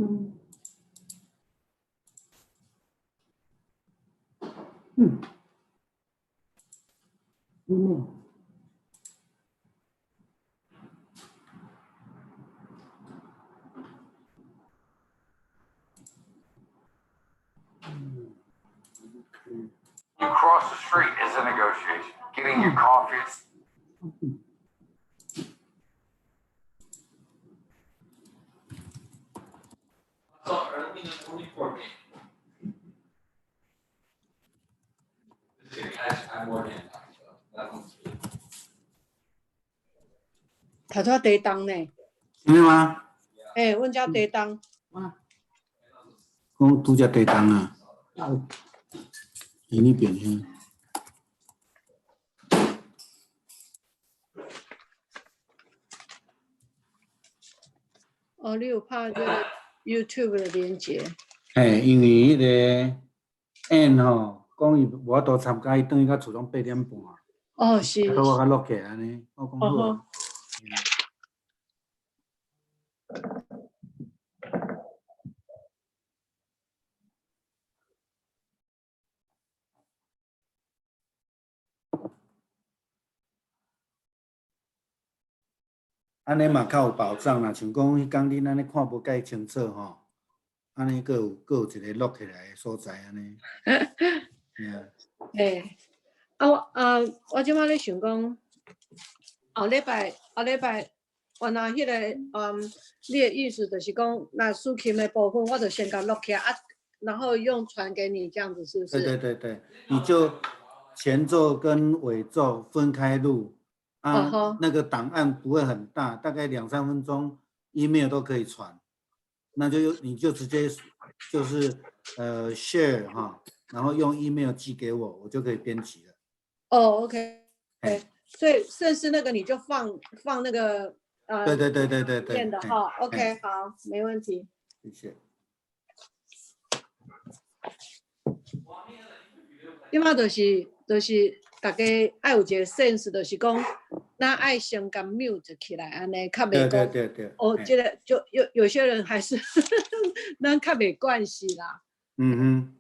嗯。嗯。嗯。 You cross the street is a negotiation. Getting your coffee at So early in the morning for me. Just kidding, I'm working at night, so that one's me. 頭拄仔地動呢？真的嗎？欸，阮遮地動。講拄才地動啊，佇那邊遐。哦，你有拍這個 YouTube 的連結？嘿，因為彼個 N 吼，講伊無法度參加，伊轉去到厝攏8點半。哦，是。所以我較落起來按呢，我講好啊。按呢嘛較有保障啦，像講彼工恁按呢看無介清楚吼，按呢閣有閣有一個錄起來的所在按呢。嘿啊。欸，啊我啊，我這擺咧想講，後禮拜後禮拜原來彼個你的意思就是講，若司琴的部分，我就先共錄起來啊，然後用傳給你這樣子，是不是？對對對對，你就前奏跟尾奏分開錄。啊，那個檔案不會很大，大概兩三分鐘，email 都可以傳。那就你就直接就是share 哈，然後用 email 寄給我，我就可以編輯了。哦，OK，所以甚至那個你就放放那個對對對對對對。的哈，OK，好，沒問題。謝謝。這擺就是大家愛有一個 sense，就是講，咱愛先共 mute 起來，按呢較袂講。對對對。哦，這個就有些人還是咱較袂慣勢啦。嗯哼，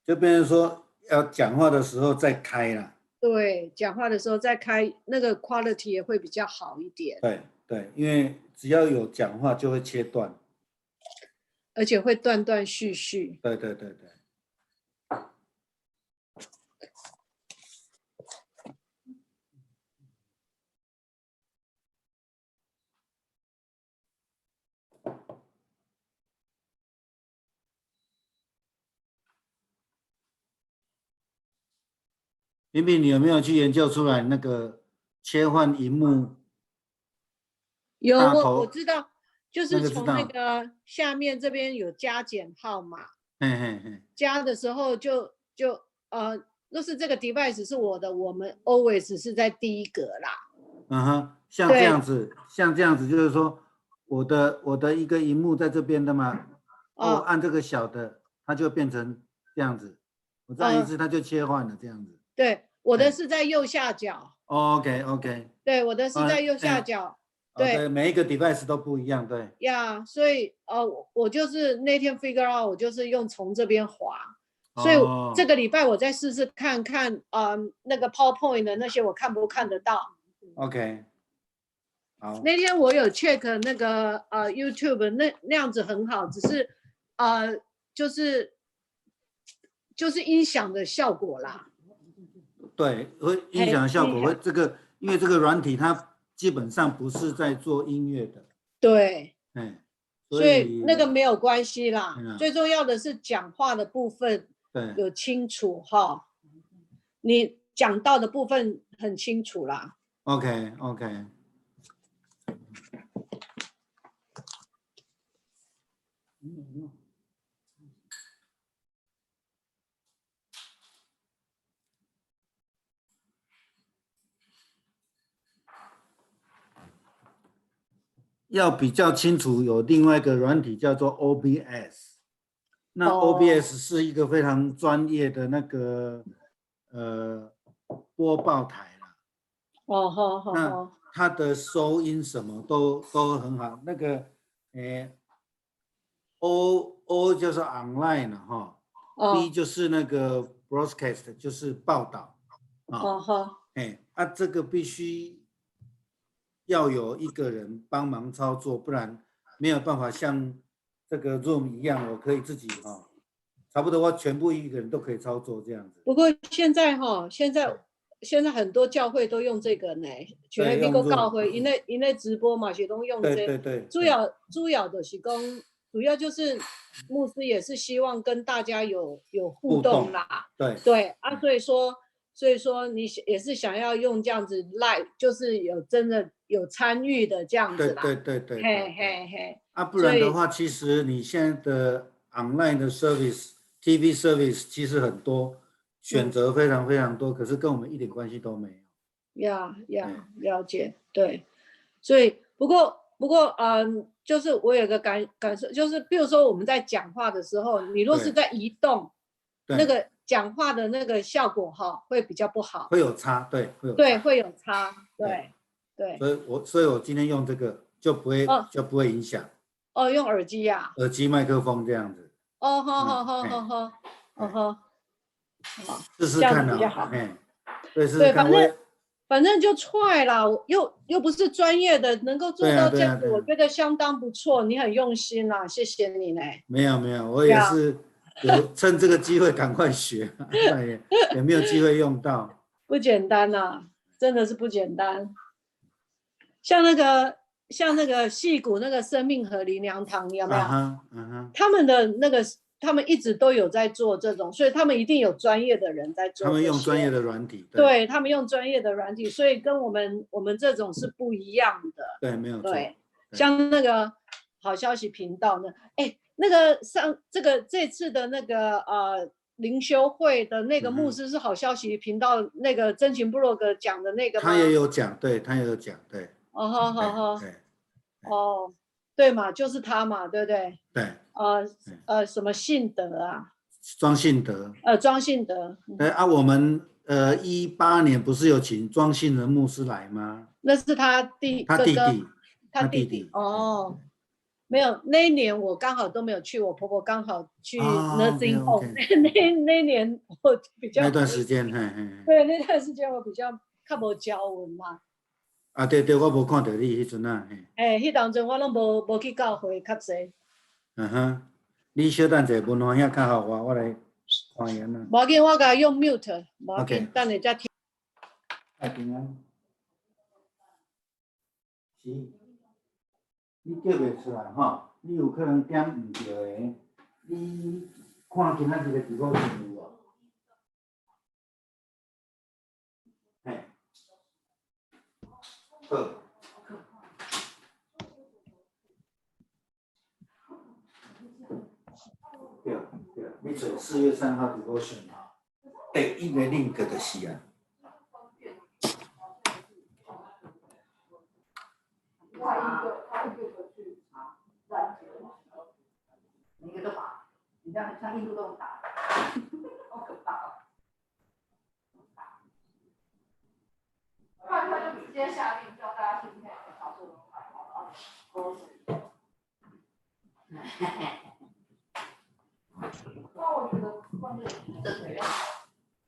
就變成說要講話的時候再開啦。對，講話的時候再開，那個 quality 也會比較好一點。對對，因為只要有講話就會切斷，而且會斷斷續續。對對對對。平平，你有沒有去研究出來那個切換螢幕？有，我知道，就是從那個下面這邊有加減號碼。嘿嘿嘿。加的時候就，若是這個 device 是我的，我們 always 是在第一格啦。嗯哼，像這樣子，像這樣子，就是說我的一個螢幕在這邊的嘛，我按這個小的，它就變成這樣子，我再按一次，它就切換了這樣子。對，我的是在右下角。 OK OK。對，我的是在右下角。對，每一個 device 都不一樣，對。 Yeah，所以我就是那天 figure out，我就是用從這邊滑，所以這個禮拜我再試試看看，那個 PowerPoint 的那些我看不看得到？OK。好。那天我有 check 那個YouTube 那樣子很好，只是就是音響的效果啦。對，會音響的效果會這個，因為這個軟體它基本上不是在做音樂的。對，所以那個沒有關係啦。最重要的是講話的部分，有清楚哈。你講到的部分很清楚啦。 OK OK。要比較清楚，有另外一個軟體叫做 OBS。那 OBS 是一個非常專業的那個播報台啦。哦，好好。那它的收音什麼都很好。那個 O O 就是 online 了哈，B 就是那個 broadcast，就是報道啊。哦吼，哎，啊，這個必須要有一個人幫忙操作，不然沒有辦法像這個 Zoom 一樣，我可以自己哈，差不多我全部一個人都可以操作這樣子。不過現在哈，現在很多教會都用這個呢，全美國教會，𪜶咧直播嘛，是攏用這個。對對對。主要就是講，主要就是牧師也是希望跟大家有互動啦。對。對啊，所以說你也是想要用這樣子 live，就是有真的有參與的這樣子啦。對對對對。嘿嘿嘿。啊，不然的話，其實你現在的 online 的 service、TV service 其實很多。選擇非常非常多，可是跟我們一點關係都沒有。 Yeah，了解，對，所以不過，就是我有個感受，就是比如說我們在講話的時候，你若是在移動，那個講話的那個效果哈，會比較不好。會有差，對，會有。對，會有差，對，對。所以我今天用這個就不會影響。哦，用耳機呀？耳機麥克風這樣子。哦，好好好好好，哦好。試試看啊，對，試試看。反正就 try 啦，又不是專業的，能夠做到這樣子，我覺得相當不錯。你很用心啦，謝謝你呢。沒有沒有，我也是有趁這個機會趕快學，也沒有機會用到。不簡單吶，真的是不簡單。像那個矽谷那個生命河靈糧堂，有沒有？嗯哼。他們的那個。他們一直都有在做這種，所以他們一定有專業的人在做。他們用專業的軟體。對，他們用專業的軟體，所以跟我們這種是不一樣的。對，沒有錯。對，像那個好消息頻道呢，哎，那個上這個這次的那個靈修會的那個牧師是好消息頻道那個真情部落格講的那個嗎？他也有講，對他也有講，對。哦，好好好。對。哦，對嘛，就是他嘛，對不對？對。什麼信德啊？莊信德。莊信德。哎啊，我們18年不是有請莊信德牧師來嗎？那是他弟，他弟弟，他弟弟。哦，沒有，那一年我剛好都沒有去，我婆婆剛好去 nursing home。那年我比較那段時間，嘿嘿。對，那段時間我比較較無交往嘛。啊對對，我無看著你彼陣啊。哎，彼當陣我攏無去教會較濟。嗯哼，你小等者，文華兄較好我，我來看伊按怎。無要緊，我共用 mute，無要緊，等下才聽。愛平安。是，你叫袂出來吼，你有可能點毋著的。你看今仔日的直播有無？嘿，好。對對，你找4月3號 devotion 哈，第一個 link 就是啊。他一個去查，每個都打，你像印度都打，好可怕。不然他就直接下令叫大家今天操作。那我覺得關鍵這個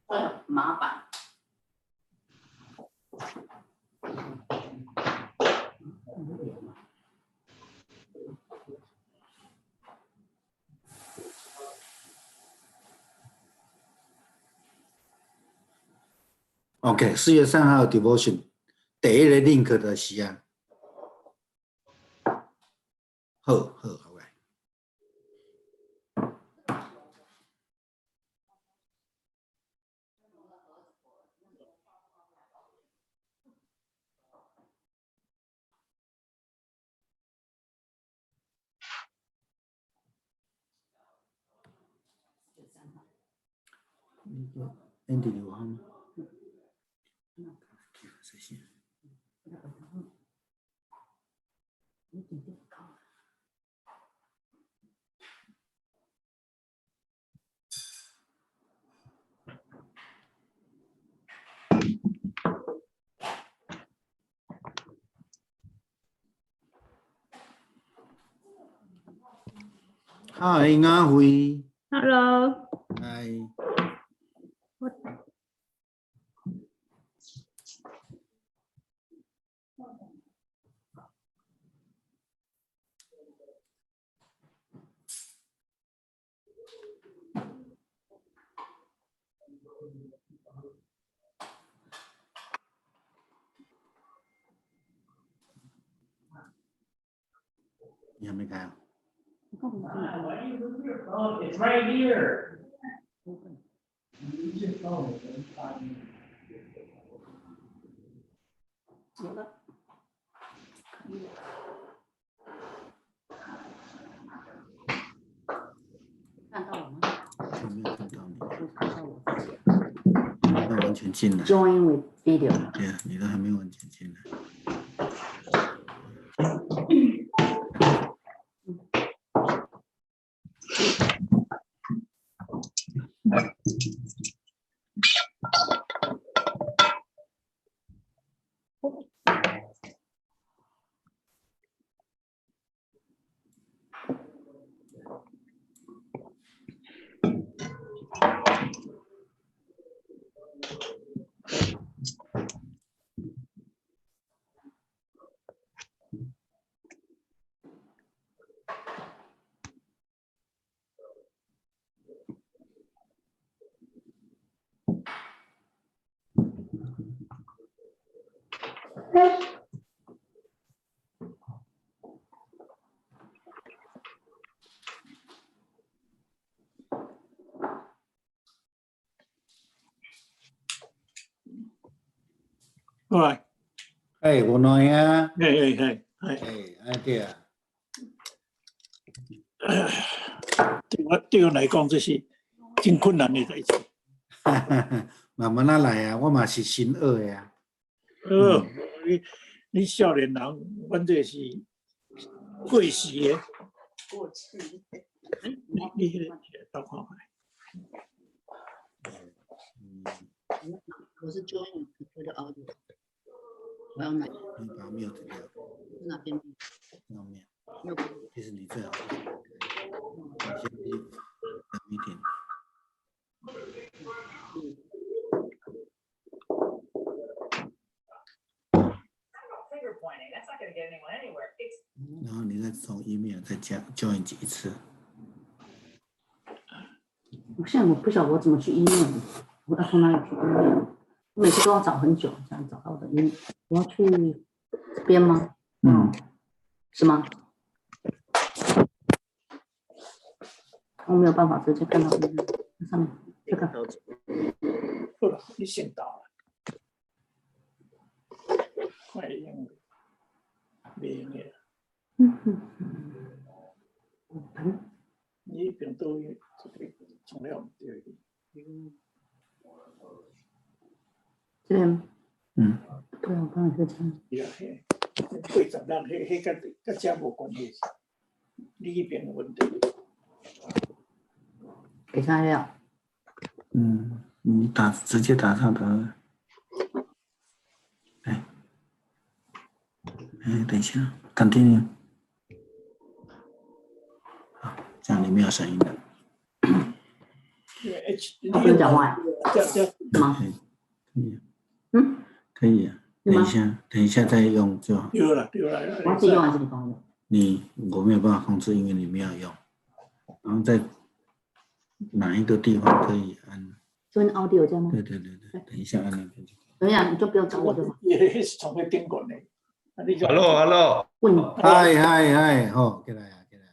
會很麻煩。 OK，4月3號 devotion 第一個 link 就是啊，好好好來。Andy 有號嗎？謝謝。嗨，阿輝。 Hello，嗨。我你還沒開啊？ Why do you move your phone? It's right here. Use your phone. It's fine. 有了，可以了。看到我嗎？我沒有看到你，我看到我自己。沒有完全進來。 Join with video。對啊，你都還沒有完全進來。過來，哎，我來啊。嘿嘿嘿，嘿。哎，哎對啊。對我來講，這是真困難的代誌。慢慢仔來啊，我嘛是新學的啊。你少年人，阮這是過時的。過去。你彼個鬥看覓。我是 join computer audio，我要哪？你把它 mute 掉。哪邊？上面。沒有。其實你最好是，你先去等一點。 Finger pointing, that's not gonna get anyone anywhere. It's 然後你再從 email 再加 join 一次。我現在我不曉得我怎麼去 email，我要從哪裡去 email？我每次都要找很久才能找到我的 email。我要去這邊嗎？嗯。是嗎？我沒有辦法直接看到 email，那上面這個。好啦，你先到啦。看會用袂用的。嗯嗯嗯。你彼邊倒去這個創了毋對。這邊。嗯。對啊，我剛才是這樣。對啊，彼80人，彼佮這無關係，你彼邊有問題。給他了。嗯，你打直接打上得。哎，哎，等一下，continue。好，這樣你沒有聲音了。我不能講話呀？這嗎？可以，可以。嗯，可以啊。等一下，等一下再用就好。對啦，對啦。我要自己用還是你幫我？你我沒有辦法控制，因為你沒有用。然後在哪一個地方可以按？ Join audio 這樣嗎？對對對對，等一下按那邊就可以。等一下，你就不要找我就好。伊是從彼頂懸的。 Hello，Hello。問你。嗨嗨嗨，好，過來啊，過來。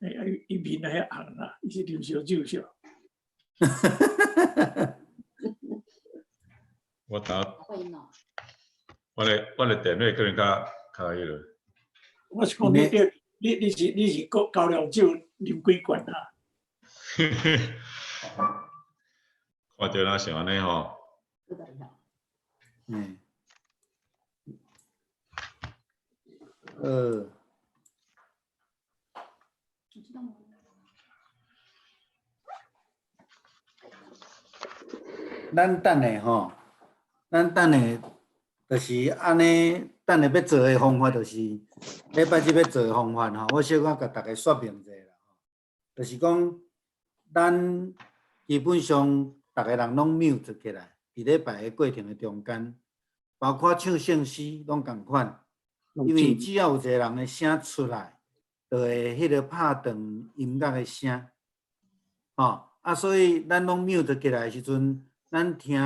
哎，伊面遐紅啦，伊是啉燒酒燒。我打，會呢。我的電話可能較彼落。我是講你是高粱酒啉幾罐啊？看著若像按呢吼。嗯。你知道嗎？咱等下吼，咱等下就是按呢，等下欲做的方法，就是禮拜日欲做的方法吼，我小可共大家說明一下啦。就是講，咱基本上逐个人攏 mute 起來，佇禮拜的過程的中間，包括唱聖詩攏仝款，因為只要有一個人的聲出來，就會彼個拍斷音樂的聲，吼啊，所以咱攏 mute 起來的時陣，咱聽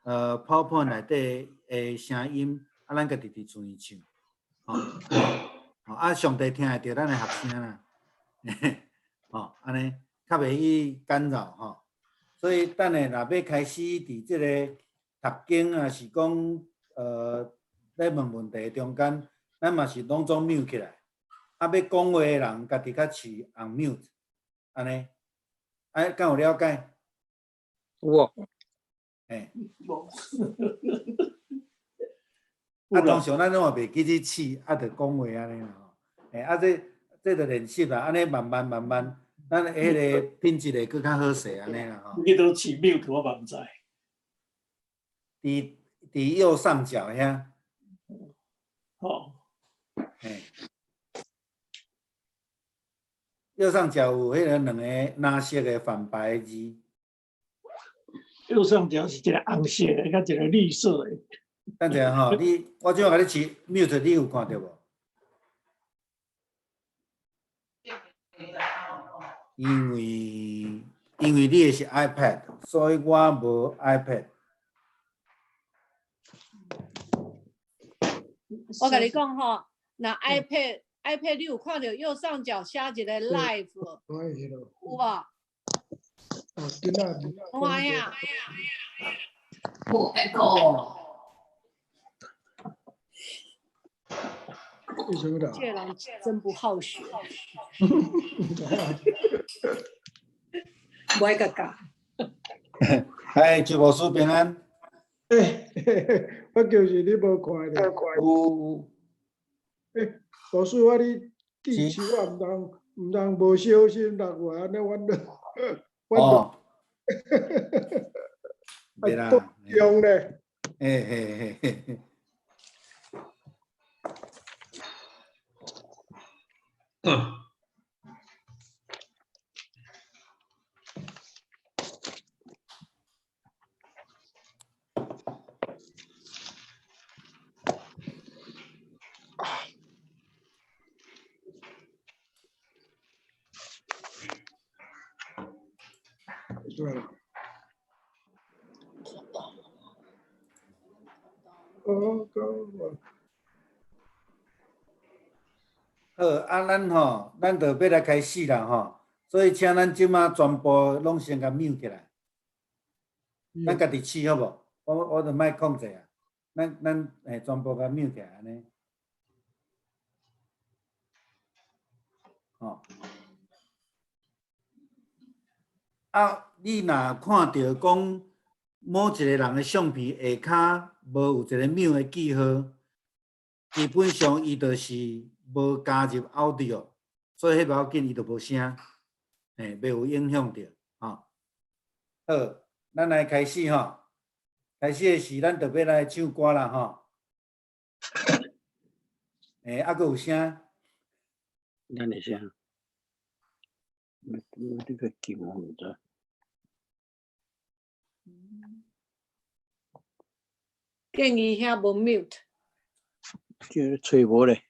PowerPoint 內底的聲音，啊，咱家己佇厝裡唱，吼，吼啊，上帝聽會著咱的合聲啦，吼，按呢較袂去干擾吼。所以等下若欲開始佇這个讀經啊，是講咧問問題中間，咱嘛是攏總 mute 起來。啊，欲講話的人，家己較試 unmute，按呢，啊，敢有了解？有。嘿。無。啊，通常咱攏嘛袂記去試，啊，就講話按呢啦吼。嘿，啊，這就練習啦，按呢慢慢慢慢，咱彼个品質會閣較好勢按呢啦吼。你佗試 mute 我嘛毋知。佇右上角遐。好。嘿。右上角有彼个兩个藍色的反白的字。右上角是一个紅色的，佮一个綠色的。等一下吼，你我這擺共你試 mute，你有看著無？因為你的是 iPad，所以我無 iPad。我共你講吼，若 iPad 你有看著右上角寫一个 Live，有無？有影。有 echo。這个人真不好學。無愛共教。哎，周牧師平安。欸，我就是你無看著。有。欸，牧師，我你記手啊，毋通無小心落話，按呢阮都，阮都。袂啦。用咧。嘿嘿嘿嘿。对了。哦，好，啊，咱吼，咱就欲來開始啦吼，所以請咱這馬全部攏先共 mute 起來，咱家己試好無？我就莫控制啊，咱嘿全部共 mute 起來按呢。吼。啊，你若看著講某一个人的相片下跤無有一个 mute 的記號，基本上伊就是無加入 audio，所以彼無要緊，伊就無聲，嘿，袂有影響著，吼。好，咱來開始吼，開始的時，咱就欲來唱歌啦，吼。欸，猶閣有聲？咱的聲？我這個鍵我毋知。建議遐無 mute。這揣無咧。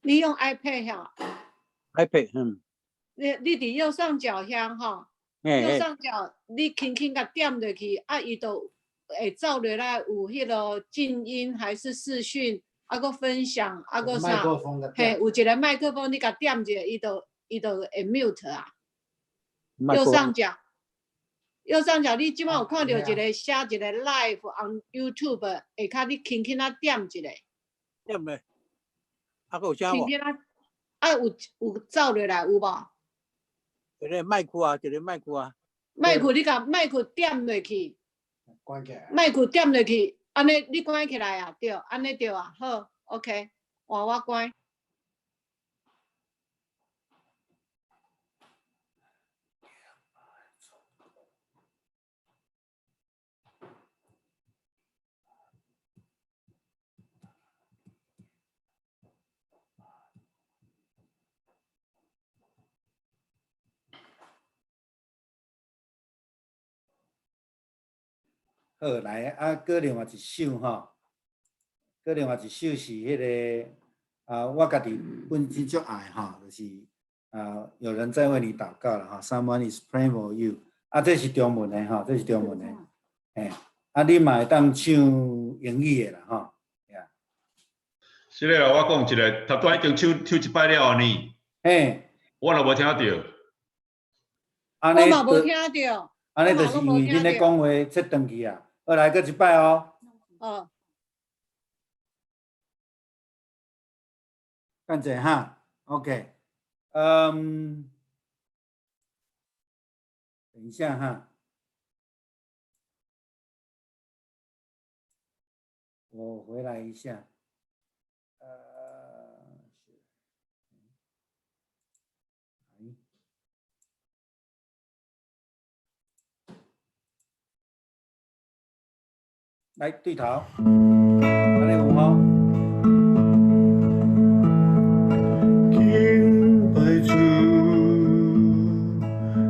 你用 iPad 遐？iPad，嗯。你佇右上角遐吼，右上角你輕輕共點落去，啊，伊就會走落來有彼个靜音還是視訊，啊，閣分享，啊，閣啥？嘿，有一个麥克風，你共點一下，伊就會 mute 啊。右上角，右上角，你這擺有看著一个寫一个 Live on YouTube，下跤你輕輕仔點一下。點咧？啊，閣有聲無？輕輕仔，啊，有走落來有無？一个麥克啊，一个麥克啊。麥克，你共麥克點落去。關起來。麥克點落去，按呢你關起來啊，對，按呢對啊，好，OK，換我關。好，來啊，閣另外一首吼，閣另外一首是彼个啊，我家己本身足愛吼，就是啊，有人在為你禱告啦吼，Someone is praying for you。啊，這是中文的吼，這是中文的，嘿，啊，你嘛會當唱英語的啦吼。是咧，我講一个，頭拄已經唱唱一擺了呢。嘿，我若無聽著。按呢，我嘛無聽著。按呢就是因為恁咧講話切斷去啊。好，來閣一擺哦。哦。等者哈，OK，嗯，等一下哈，我回來一下。是，來對頭，按呢有無？敬拜主，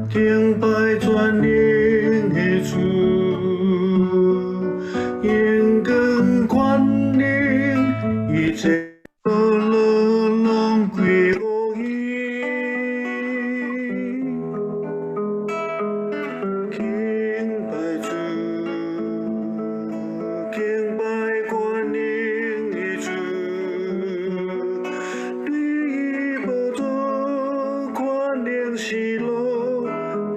敬拜全能的主，榮光權能，一切樂攏歸予伊。敬拜主，敬拜權能的主，對伊寶座權能喜樂，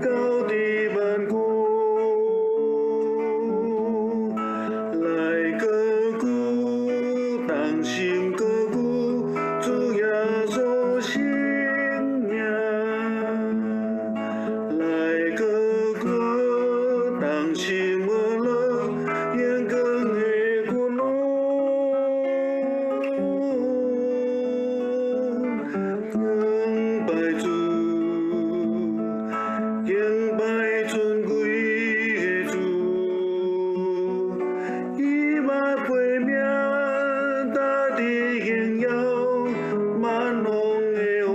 高佇萬古。來高舉，同心高舉，主耶穌聖名。來高舉，同心歡樂，榮光的君王。敬拜主，敬拜尊貴的主，伊嘛配名，大地榮耀萬王的王。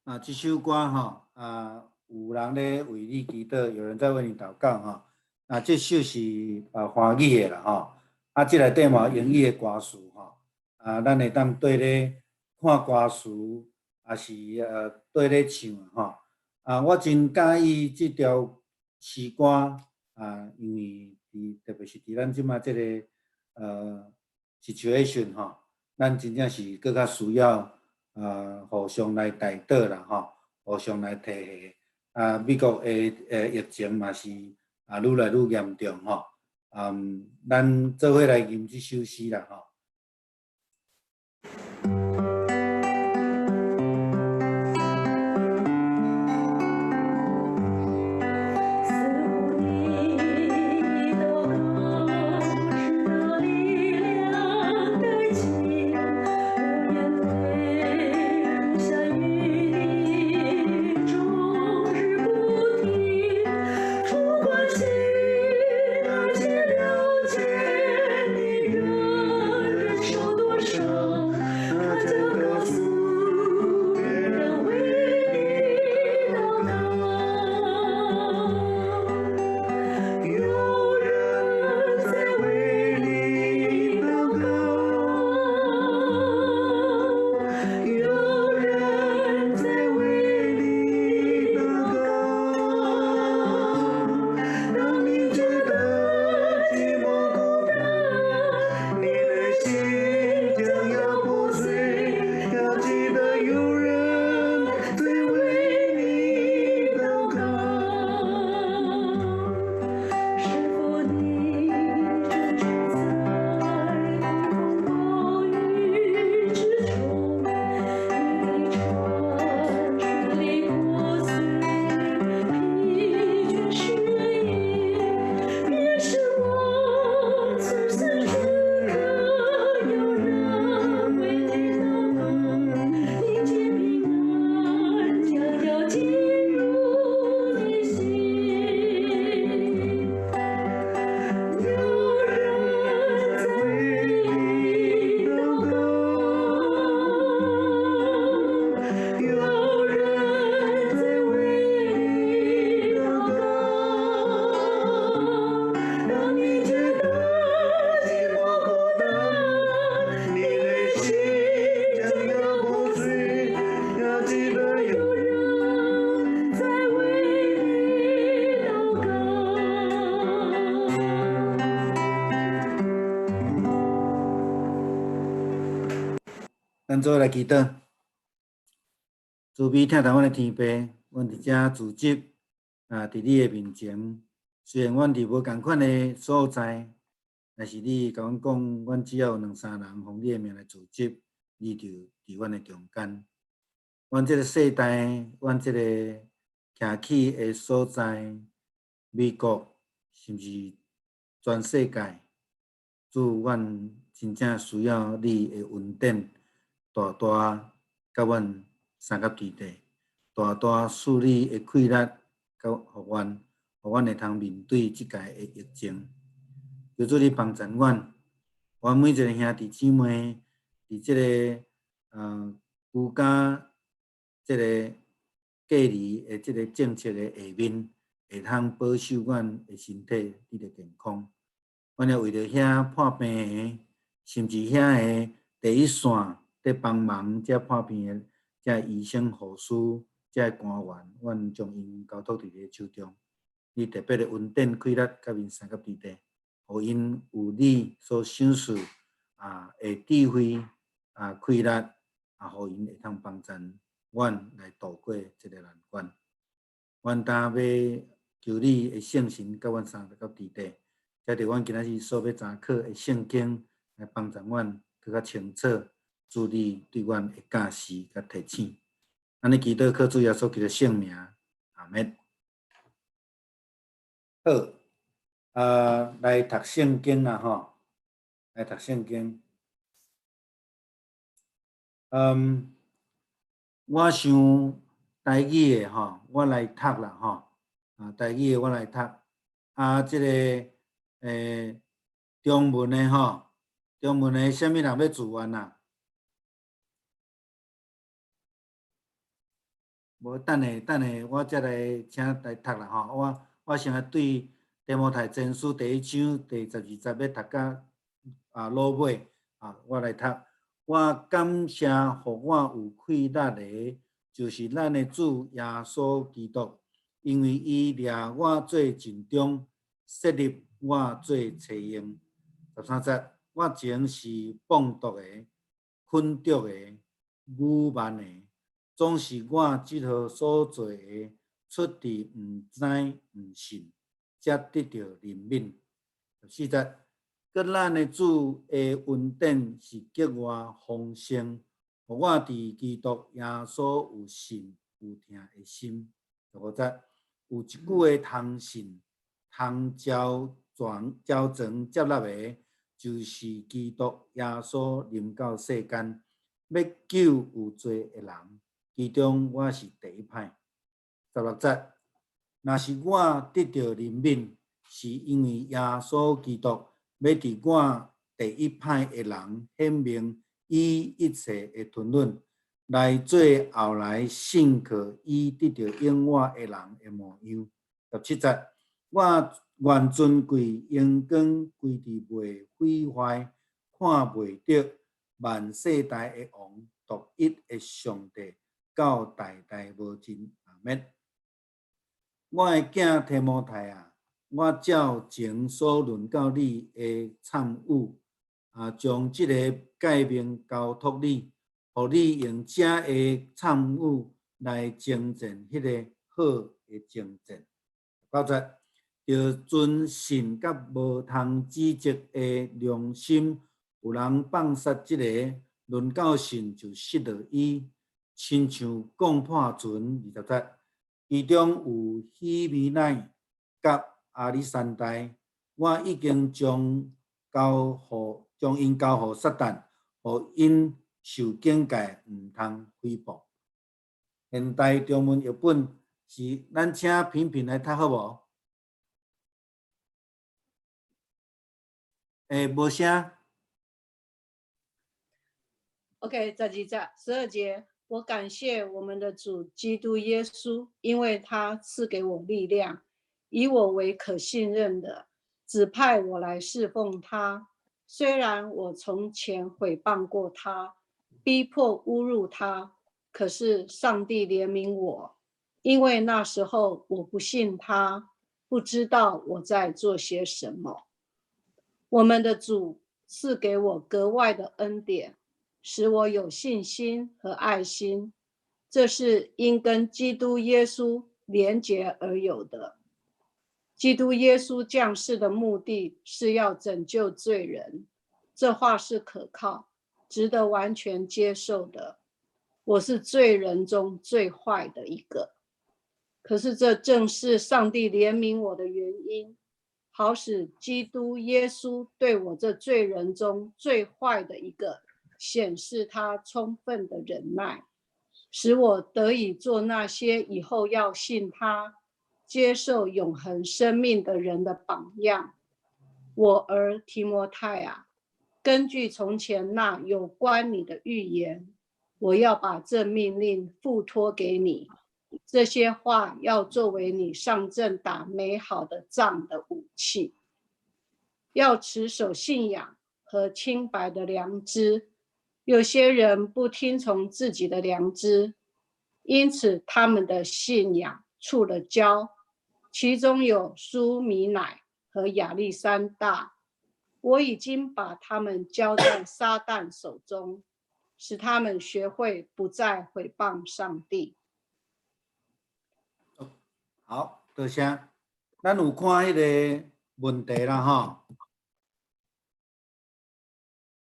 啊，這首歌吼，啊，有人咧為你祈禱，有人在為你禱告吼。啊，這首是啊華語的啦吼。啊，這內底嘛有英語的歌詞吼。啊，咱會當綴咧看歌詞，也是綴咧唱吼。啊，我真佮意這條詩歌啊，因為佇特別是佇咱這馬這個situation 吼，咱真正是閣較需要啊互相來代禱啦吼，互相來提携。啊，美國的疫情嘛是啊愈來愈嚴重吼。嗯，咱做伙來吟這首詩啦吼。賜你禱告時的力量殆盡，我眼淚如下雨滴，終日不停。主關心而且了解你，仍咱做伙來祈禱，慈悲疼待阮的天父，阮佇遮聚集啊，佇你的面前。雖然阮佇無仝款的所在，但是你共阮講，阮只要有兩三人奉你的名來聚集，你就佇阮的中間。阮這个世代，阮這个徛起的所在，美國，甚至全世界，主，阮真正需要你的恩典，大大佮阮相佮佇地，大大賜你的氣力，佮予阮，予阮會通面對這屆的疫情。求主你幫助阮，阮每一个兄弟姊妹，佇這个居家這个隔離的這个政策的下面，會通保守阮的身體得著健康。阮也為著遐破病的，甚至遐个第一線佇幫忙這破病的這醫生、護士、這官員，阮將𪜶交託佇你的手中。你特別的恩典、氣力，佮𪜶相佮佇地，予𪜶有你所賞賜的智慧啊、氣力啊，予𪜶會通幫助阮來渡過這个難關。阮今欲求你的聖神佮阮相佮佇地，藉著阮今仔日所欲查考的聖經，來幫助阮閣較清楚主你對阮的教示佮提醒。按呢祈禱靠主耶穌基督聖名，阿們。好，啊，來讀聖經啊吼，來讀聖經。我想台語的吼，我來讀啦吼，啊，台語的我來讀。啊，這个中文的吼，中文的啥物人欲自願啊？無，等下等下，我才來請來讀啦吼。我先來對提摩太前書第一章第12節欲讀到落尾啊，我來讀。我感謝予我有氣力的，就是咱的主耶穌基督，因為伊掠我做盡忠，設立我做差役。13節，我前是放毒的、捆束的、侮慢的，總是我這號所做的，出自毋知毋信，才得著憐憫。14節，閣咱的主的恩典是格外豐盛，予我佇基督耶穌有信有疼的心。15節，有一句話通信、通招全招全接納的，就是基督耶穌臨到世間，欲救有罪的人，其中我是第一歹。16節，若是我得著憐憫，是因為耶穌基督欲佇我第一歹的人顯明伊一切的吞忍，來做後來信靠伊得著永活的人的模樣。17節，我願尊貴榮光歸佇袂毀壞、看袂著萬世代的王，獨一的上帝，到代代無盡。阿們。我的囝提摩太啊，我照前所論到你的參與，啊，將這个誡命交託你，予你用這个參與來征戰彼个好的征戰。9節，著存信佮無通指責的良心，有人放殺這个，論到信就失落伊，親像摃破船。20節，其中有希米乃佮亞歷山大，我已經將𪜶交予撒旦，予𪜶受警戒，毋通毀謗。現代中文譯本是咱請品品來讀好無？欸，無聲。 OK，12節，12節，我感謝我們的主基督耶穌，因為他賜給我力量，以我為可信任的，指派我來侍奉他。雖然我從前毀謗過他，逼迫侮辱他，可是上帝憐憫我，因為那時候我不信他，不知道我在做些什麼。我們的主賜給我格外的恩典，使我有信心和愛心，這是因跟基督耶穌連結而有的。基督耶穌降世的目的是要拯救罪人，這話是可靠、值得完全接受的。我是罪人中最壞的一個，可是這正是上帝憐憫我的原因，好使基督耶穌對我這罪人中最壞的一個顯示他充分的忍耐，使我得以做那些以後要信他、接受永恆生命的人的榜樣。我兒提摩太啊，根據從前那有關你的預言，我要把這命令付託給你。這些話要作為你上陣打美好的仗的武器，要持守信仰和清白的良知。有些人不聽從自己的良知，因此他們的信仰觸了礁。其中有書米乃和亞歷山大，我已經把他們交在撒旦手中，使他們學會不再毀謗上帝。好，多謝。咱有看彼个問題啦，吼。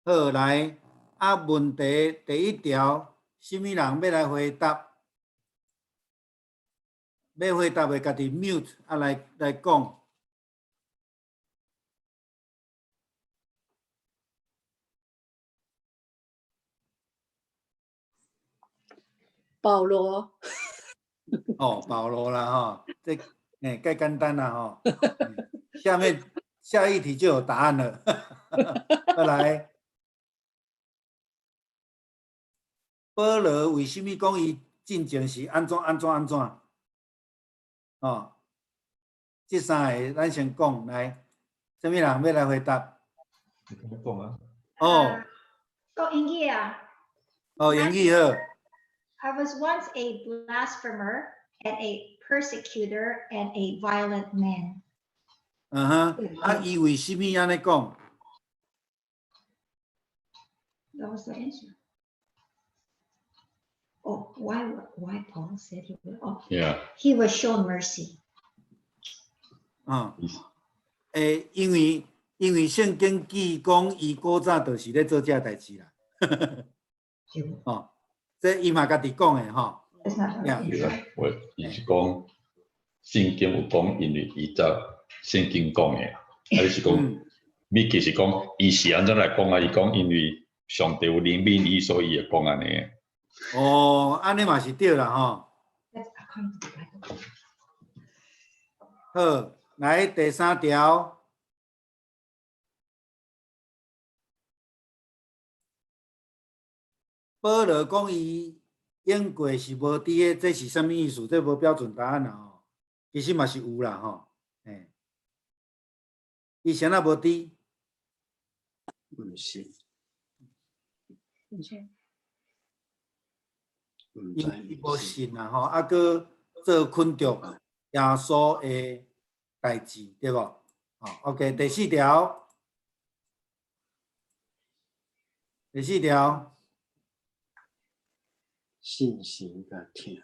好，來，啊，問題第一條，啥物人欲來回答？欲回答的，家己 mute 啊，來來講。保羅。哦，保羅啦，吼，這蓋簡單啦，吼。下面下一題就有答案了。再來，保羅為啥物講伊進前是按怎按怎按怎？哦，這三個咱先講來，啥物人欲來回答？你講啊。哦。講英語啊。哦，英語好。 I was once a blasphemer and a persecutor and a violent man. 嗯哼，啊，伊為啥物按呢講？ That was the answer. Oh, why Paul said he was, oh, he was shown mercy. 嗯，因為聖經記講，伊古早就是咧做這代誌啦。哦，這伊嘛家己講的吼。對啊，我伊是講聖經有講，因為伊照聖經講的，啊，你是講，你其實講伊是按怎來講啊？伊講因為上帝有憐憫伊，所以伊會講按呢。哦，按呢嘛是對啦吼。好，來第三條。保羅講伊用過是無佇個，這是啥物意思？這無標準答案啦吼。其實嘛是有啦吼，欸，伊啥那無佇？毋是。你說。因伊無信啦吼，啊，閣做捆著耶穌的代誌，對無？好，OK，第四條，第四條。信心佮疼。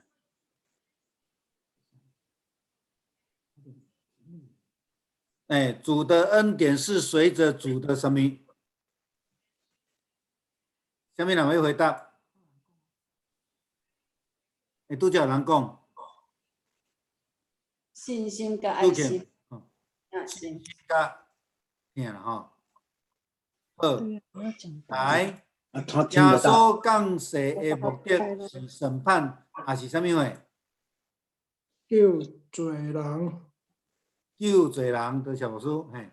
欸，主的恩典是隨着主的什麼？啥物人會回答？欸，拄才有人講。信心佮愛心。信心佮疼啦吼。好，來。耶穌降世的目的是審判，還是啥物貨？救罪人。救罪人，多謝牧師。嘿。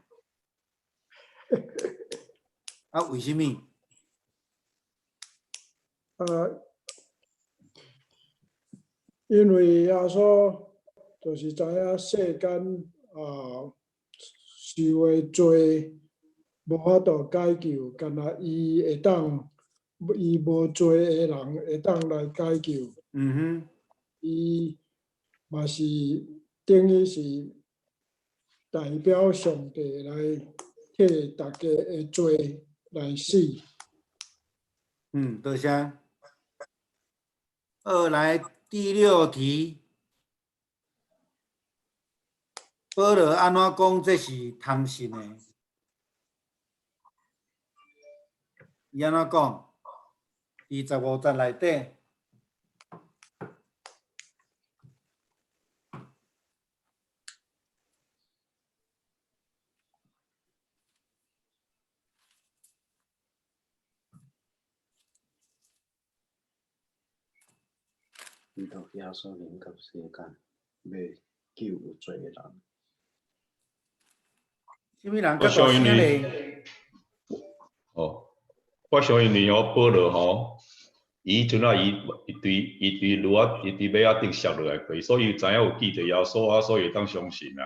啊，為啥物？因為耶穌就是知影世間啊受的罪無法度解救，干焦伊會當，伊無罪的人會當來解救。伊嘛是等於是代表上帝來替大家的罪來死。嗯，多謝。二來第六題，保羅按怎講這是通信的？伊按怎講？佇15節內底。基督耶穌臨到世間，欲救有罪的人。啥物人較大聲咧？哦，我相信你哦，保羅吼，伊陣啊，伊對驢仔，伊對馬仔頂摔落來過，所以知影有記著耶穌啊，所以會當相信啊。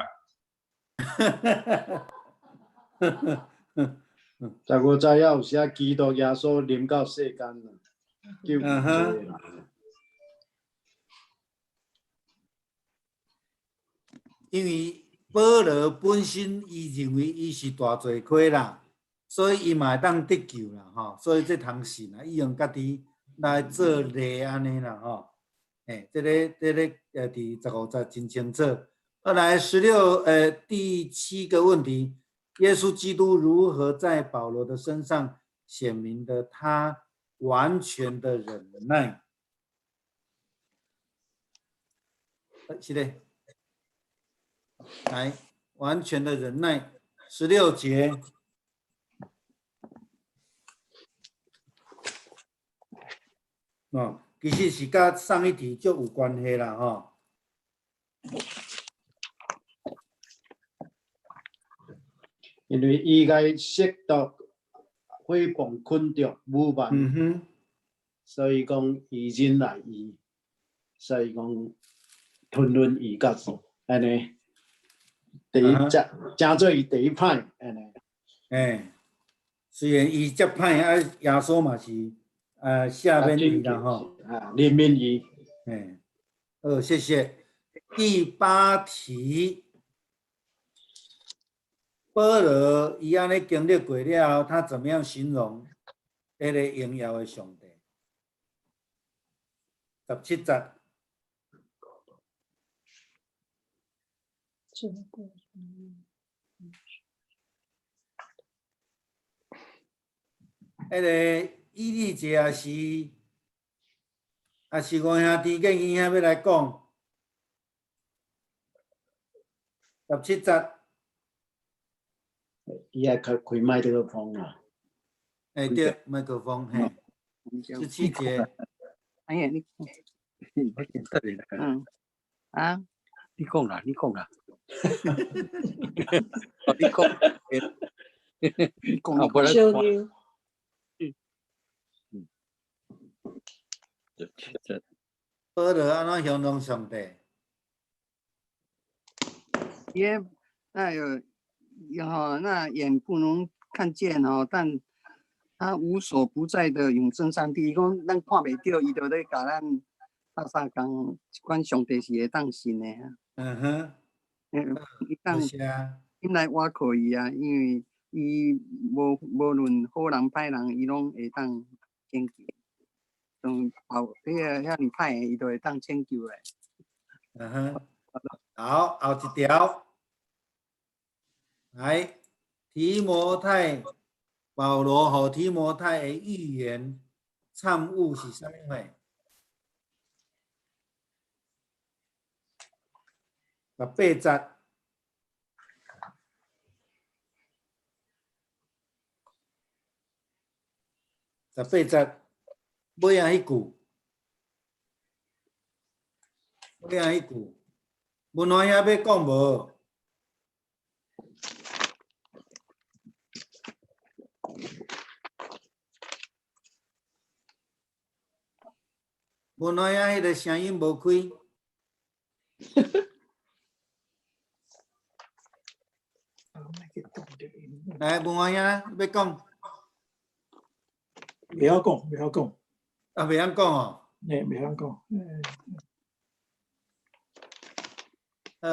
15節也有寫基督耶穌臨到世間啊，救有罪的人。因為保羅本身伊認為伊是大罪魁啦，所以伊嘛會當得救啦，吼，所以這通信啦，伊用家己來做例按呢啦，吼，欸，這個佇15節真清楚。後來16第七個問題，耶穌基督如何在保羅的身上顯明的他完全的忍耐？是的。來，完全的忍耐，16節。哦，其實是佮上一題就有關係啦，吼。因為伊共褻瀆、誹謗、捆著、侮慢，所以講伊忍耐伊，所以講吞忍伊甲按呢。第一只，誠做伊第一歹，按呢。欸，雖然伊遮歹，啊，耶穌嘛是赦免伊啦，吼。啊，憐憫伊。欸，好，謝謝。第八題，保羅伊按呢經歷過了後，他怎麼樣形容彼个榮耀的上帝？17節。彼个以利姐也是五兄弟建議兄欲來講，17節。伊愛開開麥克風啊。欸，對，麥克風，嘿，17節。哎呀，你，嗯，啊，你講啦，你講啦。你講，你講，小妞。保羅按怎形容上帝？伊哎喲，吼，那眼不能看見吼，但他無所不在的永生上帝。伊講咱看袂著，伊就咧共咱鬥相共，這款上帝是會當信的啊。嗯哼。嗯，伊當應來倚靠伊啊，因為伊無論好人歹人，伊攏會當拯救。從後彼個遐爾歹的，伊都會當拯救的。嗯哼。好，後一條。來，提摩太，保羅予提摩太的預言參悟是啥物貨？18節。18節，尾仔彼句，尾仔彼句，文華兄欲講無？文華兄彼个聲音無開。來，文華兄欲講。袂曉講，袂曉講。啊，袂曉講哦。欸，袂曉講。好，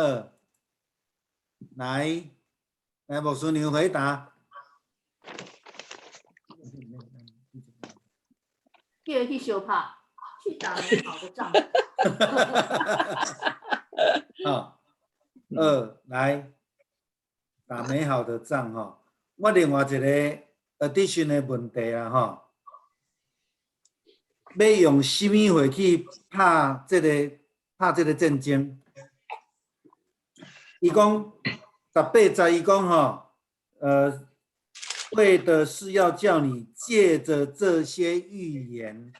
來，來，牧師娘回答。叫伊去相拍，去打美好的仗。啊，二來打美好的仗吼。我另外一個 addition 的問題啊吼，欲用啥物貨去拍這個戰爭？伊講18節，伊講吼，為的是要叫你借著這些預言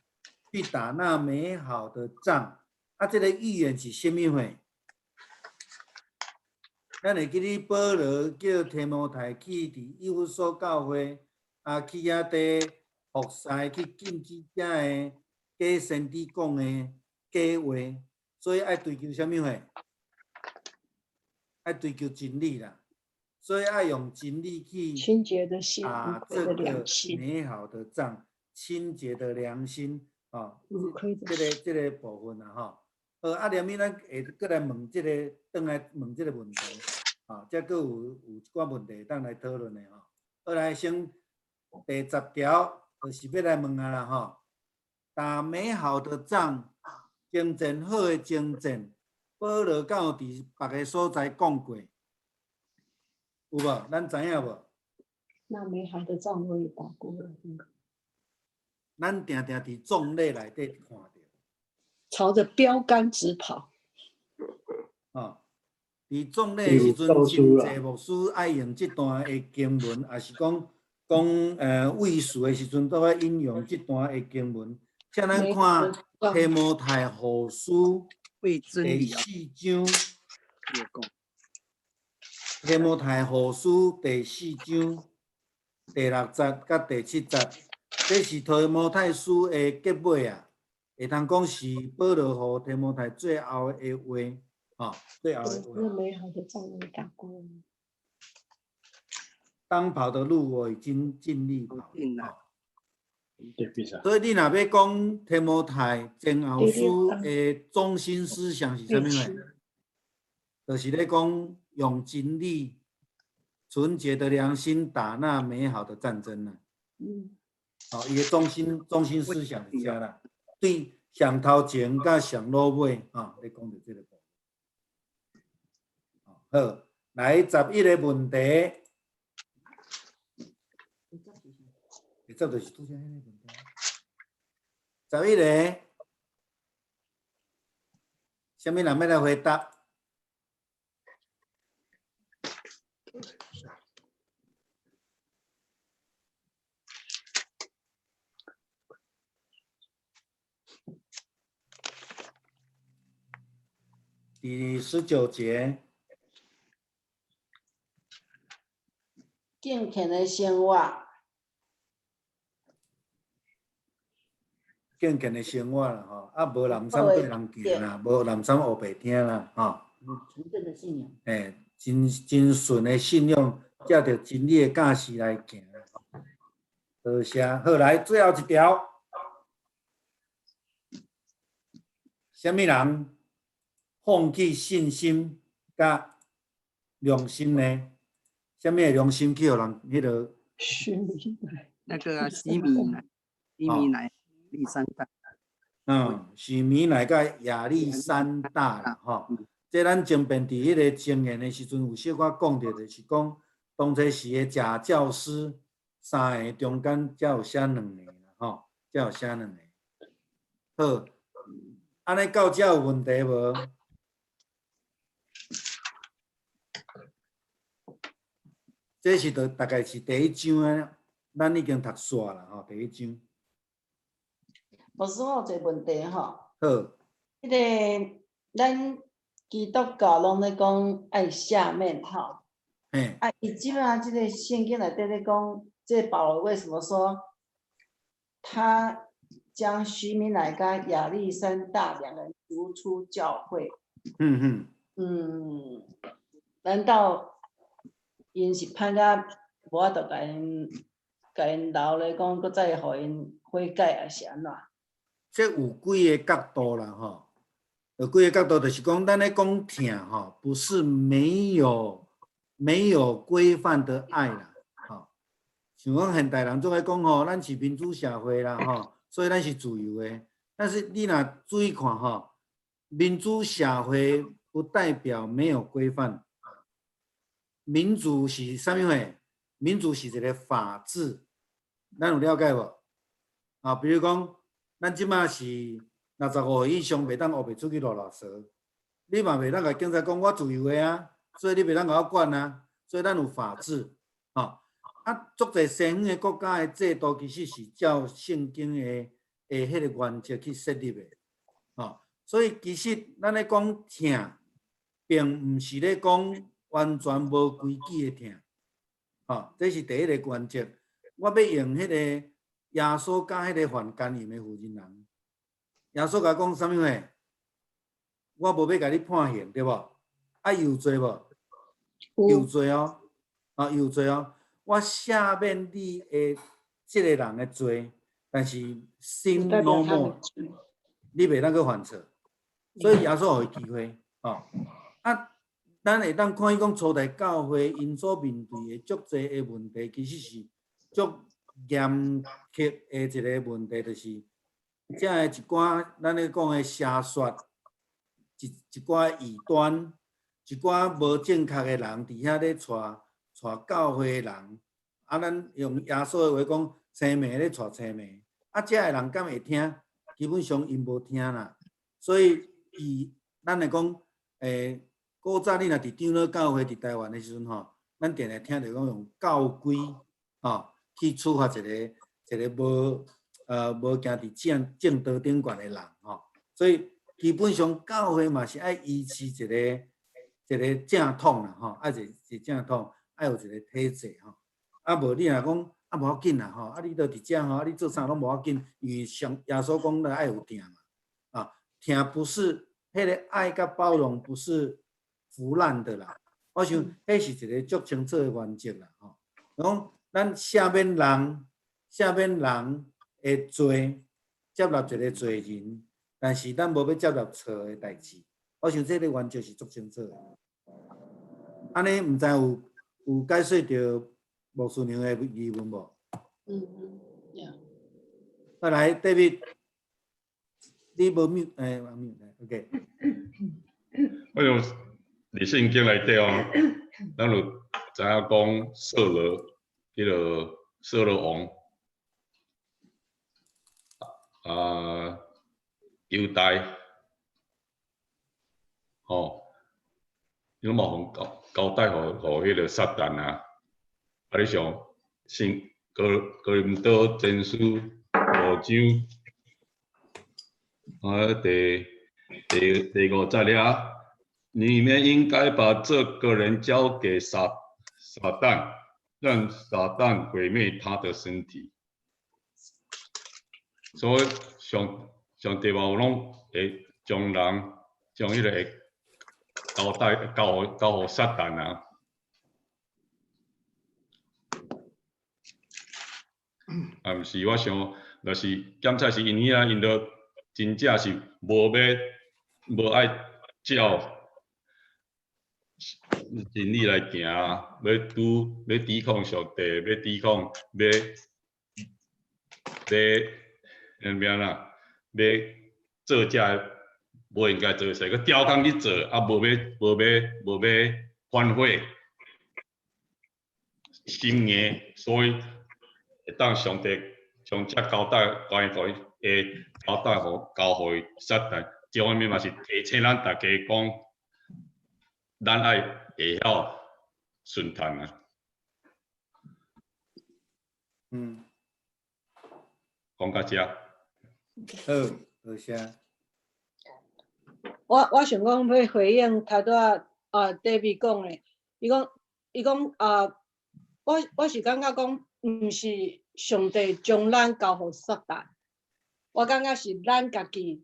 去打那美好的仗。啊，這個預言是啥物貨？咱會記得保羅叫提摩太去佇以弗所教會，啊，去遐佇服侍，去禁止遮个假先知講的假話，所以愛追求啥物貨？愛追求真理啦，所以愛用真理去清潔的心，打這個美好的仗，清潔的良心，啊，這個部分啊，吼。好，啊，連尾咱會閣來問這個，轉來問這個問題，啊，這閣有一寡問題當來討論的吼。好，來先第10條，就是欲來問啊啦吼。打美好的仗，征戰好的征戰，保羅敢有佇別个所在講過？有無？咱知影無？那美好的仗我也打過了。咱定定佇葬禮內底看著。朝著標杆直跑。哦，佇葬禮的時陣，真濟牧師愛用這段的經文，抑是講慰辭的時陣，都愛引用這段的經文。像咱看提摩太後書第四章，提摩太後書第四章第六節佮第七節，這是提摩太書的結尾啊。會通講是保羅予提摩太最後的話，吼，最後的話。那美好的仗我打過了。當跑的路我已經盡力跑了。所以你若欲講提摩太前後書的中心思想是啥物呢？就是咧講用真理、純潔的良心打那美好的戰爭啦。哦，伊的中心思想是遮啦。對上頭前佮上落尾，吼，咧講著這個部分。好，來11個問題。這就是拄才彼個問題。11個，啥物人欲來回答？第19節。敬虔的生活。敬虔的生活啦，吼，啊，無濫訕對人行啦，無濫訕烏白聽啦，吼。純正的信仰。欸，真真純的信仰，照著真理的教示來行。多謝。好，來最後一條，啥物人放棄信心佮良心呢？啥物的良心去予人彼个？那個啊，西米乃，西米乃。亞歷山大，是米乃佮亞歷山大啦，吼。這咱前邊佇彼個證言的時陣，有小可講著，就是講當初時的假教師三個中間才有寫兩个啦，吼，才有寫兩個。好，按呢到這有問題無？這是著大概是第一章啊，咱已經讀煞啦，吼，第一章。牧師，我有一個問題吼。好。彼個咱基督教攏咧講愛赦免吼。嘿。啊，伊這擺這個聖經內底咧講，這個保羅為什麼說他將西米乃佮亞歷山大兩人逐出教會？難道𪜶是歹甲無法度共𪜶留咧講，閣再予𪜶悔改，抑是按怎？這有幾个角度啦，吼，有幾个角度，就是講，咱咧講疼吼，不是沒有規範的愛啦，吼。像講現代人總愛講吼，咱是民主社會啦，吼，所以咱是自由的。但是你若注意看吼，民主社會不代表沒有規範。民主是啥物貨？民主是一個法治，咱有了解無？啊，比如講，咱這馬是65歲以上袂當烏白出去囉囉嗦，你嘛袂當共警察講我自由的啊，所以你袂當共我管啊，所以咱有法治，吼。啊，足濟西方的國家的制度其實是照聖經的彼個原則去設立的，吼。所以其實咱咧講疼，並毋是咧講完全無規矩的疼，吼，這是第一個原則。我欲用彼個耶穌佮彼個犯姦淫的婦人人，耶穌共講啥物話？我無欲共你判刑，對無？啊，有罪無？有罪哦，啊，有罪哦。我赦免你的這個人的罪，但是 sin no more，你袂當閣犯錯。所以耶穌予伊機會，吼。啊，咱會當看伊講初代教會𪜶所面對的足濟的問題，其實是足嚴刻的一個問題，就是遮的一寡咱咧講的邪說，一寡異端，一寡無正確的人佇遐咧帶教會的人，啊，咱用耶穌的話講，青盲咧帶青盲，啊，遮的人敢會聽？基本上𪜶無聽啦。所以伊咱來講，古早你若佇長老教會佇台灣的時陣吼，咱定定聽著講用教規吼去處罰一個無行佇正道頂懸的人吼。所以基本上教會嘛是愛維持一個正統啦吼，愛一個正統，愛有一個體制吼。啊無你若講啊無要緊啦吼，啊你都佇遮吼，啊你做啥攏無要緊，因為上耶穌講的愛有疼嘛，啊疼不是彼個愛佮包容，不是腐爛的啦。我想彼是一個足清楚的原則啦吼。講咱赦免人，赦免人的罪，接納一個罪人，但是咱無欲接納錯的代誌。我想這個原則是足清楚的。按呢，毋知有解說著牧師娘的疑問無？嗯，yeah。好來，David，你無 mute，mute，OK。我用佇聖經內底哦，咱就知影講掃羅，彼個掃羅王，啊，猶大，吼，伊攏嘛予交代予彼個撒旦啊。啊，你像聖哥林多前書五章，啊，第五節了，你們應該把這個人交給撒旦，讓撒旦毀滅他的身體。所以上帝嘛有攏會將人將彼個交代交予撒旦啊。啊，毋是，我想，若是檢查是𪜶遐，𪜶都真正是無愛照真理來行，欲抵抗上帝，欲抵抗，欲按怎啦？欲做這無應該做的事，閣刁工去做，啊，無欲反悔，心硬，所以會當上帝將這交代交予伊，會交代予交予伊撒旦。這方面嘛是提醒咱大家講，咱愛會曉順從啊。講到遮。好，多謝。我想講欲回應頭拄仔啊，David 講的，伊講啊，我是感覺講，毋是上帝將咱交予撒旦，我感覺是咱家己予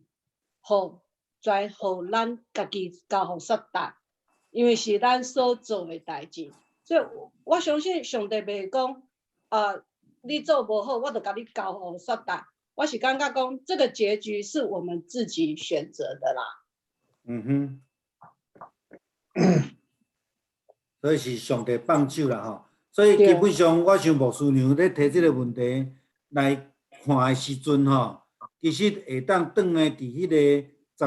跩予咱家己交予撒旦，因為是咱所做的代誌，所以我相信上帝袂講啊，你做無好，我就共你交予撒旦。我是感覺講，這個結局是我們自己選擇的啦。嗯哼，所以是上帝放手啦吼。所以基本上，我想牧師娘咧提這個問題來看的時陣吼，其實會當轉來佇彼個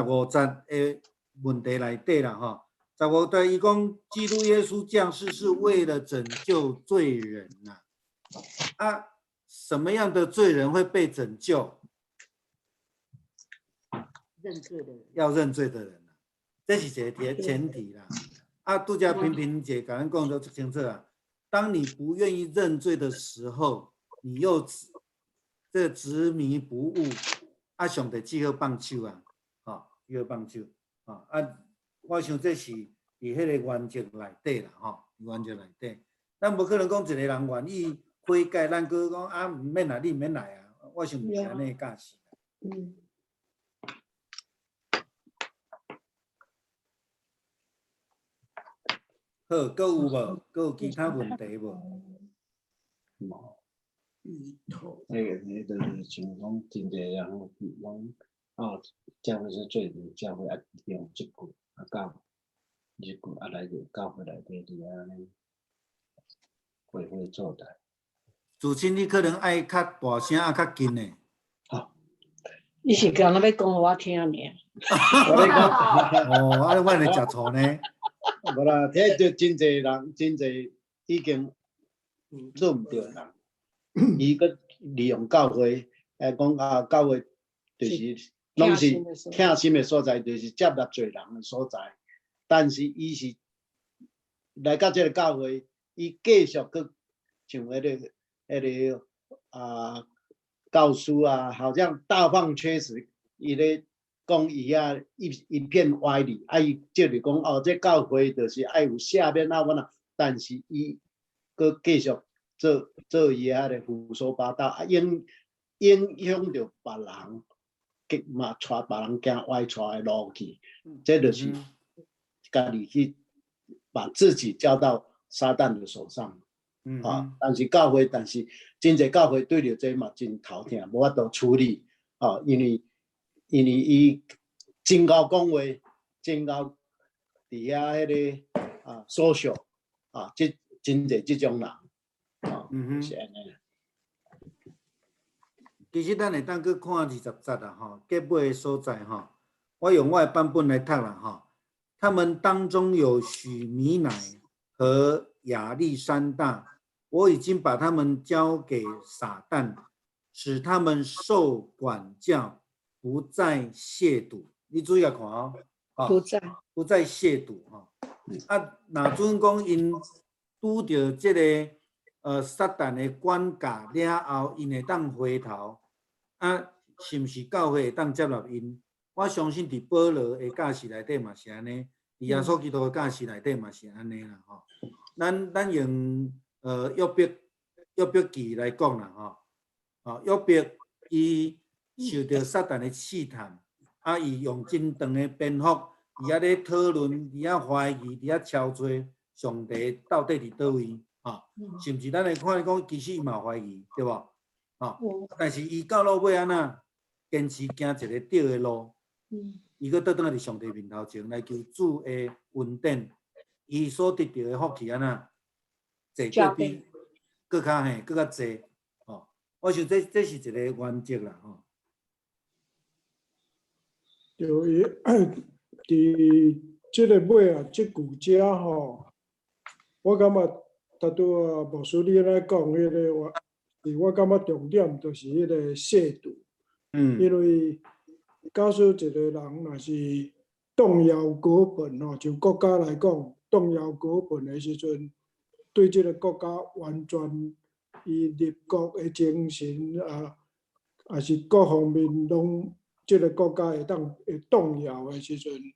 十五節的問題內底啦吼。十五節伊講，基督耶穌降世是為了拯救罪人呐。啊，什麼樣的罪人會被拯救？認罪的人。要認罪的人啊，這是一個前提啦。啊，拄才平平姐共咱講得足清楚啊。當你不願意認罪的時候，你又這執迷不悟，啊，上帝只好放手啊，吼，只好放手，吼啊，我想這是佇彼個原則內底啦，吼，原則內底，咱無可能講一個人願意悔改，咱閣講啊，毋免來，你毋免來啊，我想毋是按呢教示。好，閣有無？閣有其他問題無？無。那個就是像講，真濟人講，哦，教會是罪人，教會啊用這句啊教，這句啊來教會內底佇遐呢，為非作歹。主持你可能愛較大聲啊，較近的。你是敢若欲講予我聽爾。哦，啊，我會食錯呢。無啦，這就真濟人，真濟已經做毋對人，伊閣利用教會，講啊，教會就是攏是疼心的所在，就是接納罪人的所在。但是伊是來到這個教會，伊繼續閣像彼個啊教師啊，好像大放厥詞，伊咧講伊遐一片歪理，啊伊就是講哦，這教會就是愛有赦免啊，阮啊，但是伊閣繼續做伊遐咧胡說八道，啊影響著別人，嘛帶別人行歪帶的路去，這就是家己去把自己交到撒旦的手上。啊，但是教會，但是真濟教會對著這嘛真頭疼，無法度處理，啊，因為伊真𠢕講話，真𠢕佇遐彼個啊，social 啊，這真濟這種人，啊，是按呢。其實咱會當去看20節啊，吼，結尾的所在吼，我用我的版本來讀啦，吼。他們當中有許彌乃和亞歷山大，我已經把他們交給撒旦，使他們受管教，不再褻瀆。你注意來看哦，不再褻瀆吼。啊，若準講𪜶拄著這個撒旦的管教了後，𪜶會當回頭，啊，是毋是教會會當接納𪜶？我相信佇保羅的教示內底嘛是按呢，佇耶穌基督的教示內底嘛是按呢啦吼。咱用約伯記來講啦吼，吼約伯伊受著撒旦的試探，啊，伊用真長的篇幅，佇遐咧討論，佇遐懷疑，佇遐敲揣上帝到底佇佗位？吼，甚至咱會看講，其實伊嘛懷疑，對無？吼，但是伊到落尾按怎堅持行一個對的路，伊閣倒轉來佇上帝面頭前來求主的恩典，伊所得著的福氣按怎，濟閣比閣較嘿，閣較濟，吼。我想這是一個原則啦，吼。對，伊佇這個尾啊，這句遮吼，我感覺拄拄仔牧師你來講彼個話，是我感覺重點就是彼個褻瀆。因為假使一個人若是動搖國本吼，就國家來講，動搖國本的時陣，對這個國家完全伊立國的精神啊，也是各方面攏，這個國家會當會動搖的時陣，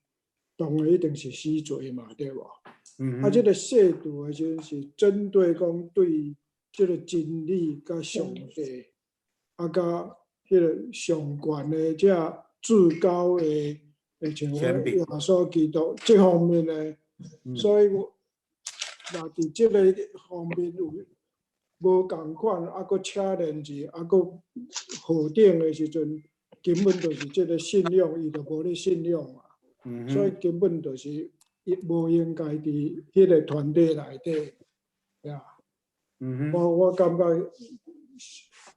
當然一定是死罪嘛，對無？啊，這個褻瀆的時陣是針對講對這個真理佮上帝，啊，佮彼個上懸的這至高的，像耶穌基督這方面的，所以我若佇這個方面有無仝款，啊，閣扯連住，啊，閣何等的時陣，根本就是這個信仰，伊就無咧信仰啊。所以根本就是伊無應該佇彼個團體內底，呀。我感覺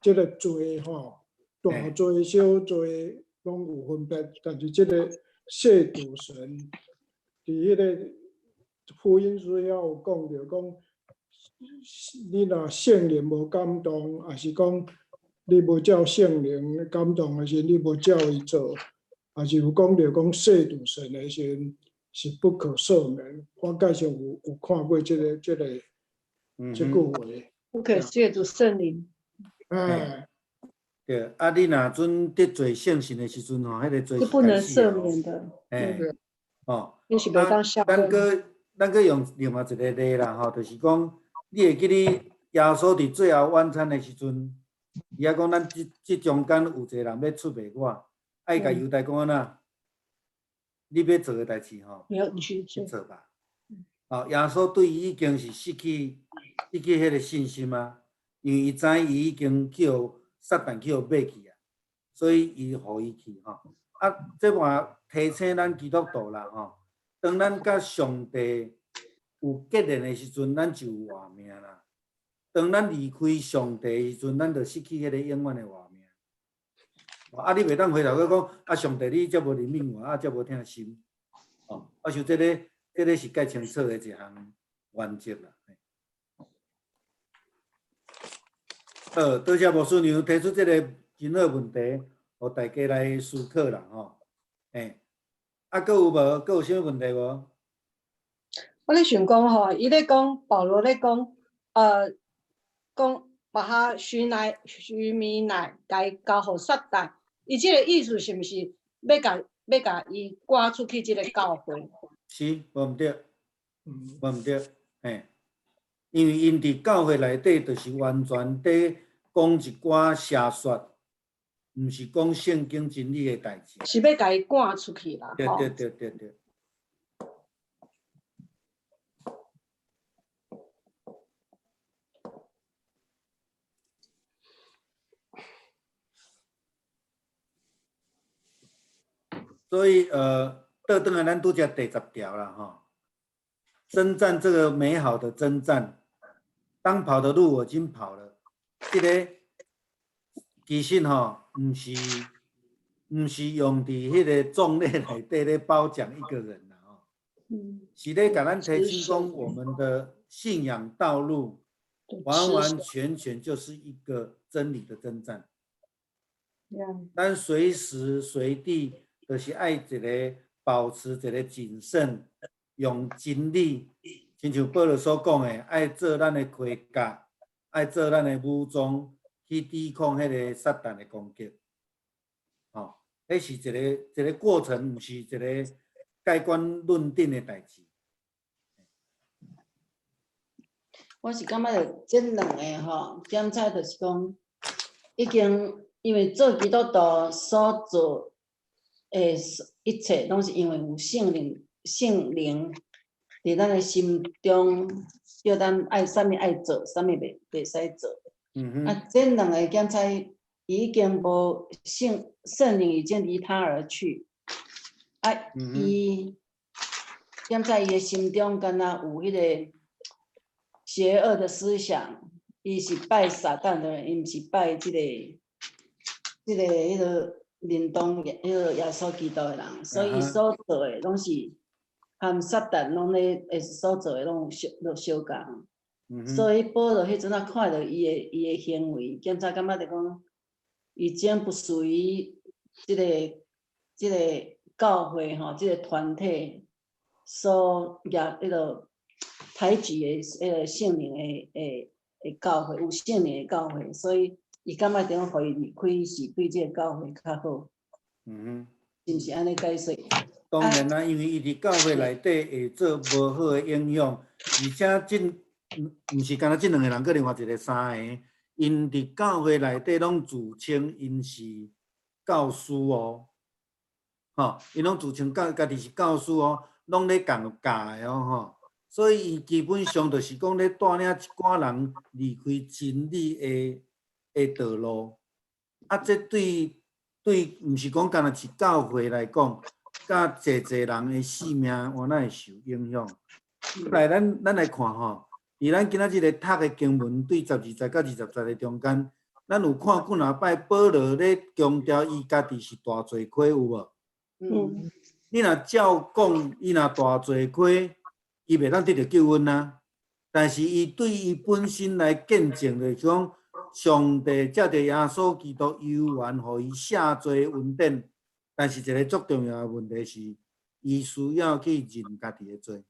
這個罪吼，大罪小罪攏有分別，但是這個褻瀆神，佇彼個福音書遐有講著講，你若聖靈無感動，抑是講你無照聖靈感動的時，你無照伊做，抑是有講著講褻瀆神的時陣是不可赦免。我蓋上有看過這句話。不可褻瀆聖靈。哎。對，啊，你若準得罪聖神的時陣吼，彼個罪是不能赦免的。嘿，哦，你是袂當下。咱閣用另外一個例啦，吼，就是講，你會記得耶穌佇最後晚餐的時陣，伊還講咱這中間有一個人欲出賣我，啊，伊共猶大講按怎？你欲做的代誌吼，去做吧。哦，耶穌對伊已經是失去彼個信心啊，因為伊知伊已經去予撒旦去予買去啊，所以伊予伊去吼。啊，這嘛提醒咱基督徒啦吼，當咱佮上帝有結連的時陣，咱就有活命啦；當咱離開上帝的時陣，咱就失去彼個永遠的活命。啊，你袂當回頭閣講，啊，上帝你遮無憐憫我，啊，遮無疼心。哦，我想這個是較清楚的一項原則啦。好，多謝牧師娘提出這個真好問題，予大家來思考啦吼。欸，啊，閣有無？閣有啥物問題無？我咧想講吼，伊咧講保羅咧講，講把他許米乃共交予撒旦，伊這個意思是毋是欲共伊趕出去這個教會？是，無毋對，無毋對，嘿，因為𪜶佇教會內底，就是完全佇講一寡邪說，毋是講聖經真理的代誌。是欲共伊趕出去啦。對對對對對。所以，倒轉來，咱拄才第10條啦，吼。征戰這個美好的征戰，當跑的路我已經跑了。這個其實吼，毋是用佇彼個壯烈內底咧褒獎一個人啦，吼。是咧共咱提醒講，我們的信仰道路完完全全就是一個真理的征戰。咱隨時隨地就是愛一个保持一个謹慎，用真理，親像保羅所講的，愛做咱的盔甲，愛做咱的武裝，去抵抗彼個撒旦的攻擊。吼，彼是一個過程，毋是一個蓋棺論定的代誌。我是感覺著這兩个吼，檢查就是講，已經因為做基督徒所做的一切，攏是因為有聖靈，聖靈佇咱的心中，叫咱愛啥物愛做，啥物袂使做。啊，這兩个檢查已經無聖靈已經離他而去。啊，伊檢查伊的心中敢若有彼个邪惡的思想，伊是拜撒旦的人，伊毋是拜這個彼个認同彼个耶穌基督的人，所以所做的攏是和撒旦攏咧，會所做的攏相相仝。所以保羅彼陣仔看著伊的行為，檢查感覺就講，已經不屬於這個教會吼，這個團體所舉彼个抬舉的彼个聖靈的教會，有聖靈的教會，所以伊感覺著予伊離開是對這個教會較好。是毋是按呢解釋？當然啦，因為伊佇教會內底會做無好的影響，而且這毋是干焦這兩個人，閣另外一個三个，𪜶佇教會內底攏自稱𪜶是教師哦，吼，𪜶攏自稱家己是教師哦，攏咧共教的哦，吼，所以伊基本上就是講咧帶領一寡人離開真理的道路，啊，這對，毋是講干焦是教會來講，佮濟濟人的性命，原來會受影響。來，咱來看吼，佇咱今仔日咧讀的經文，對12節到20節的中間，咱有看幾若擺保羅咧強調伊家己是大罪魁有無？嗯。你若照講，伊若大罪魁，伊袂當得著救恩啊。但是伊對伊本身來見證，就是講上帝藉著耶穌基督猶原予伊赦罪恩典。但是一個足重要的問題是，伊需要去認家己的罪。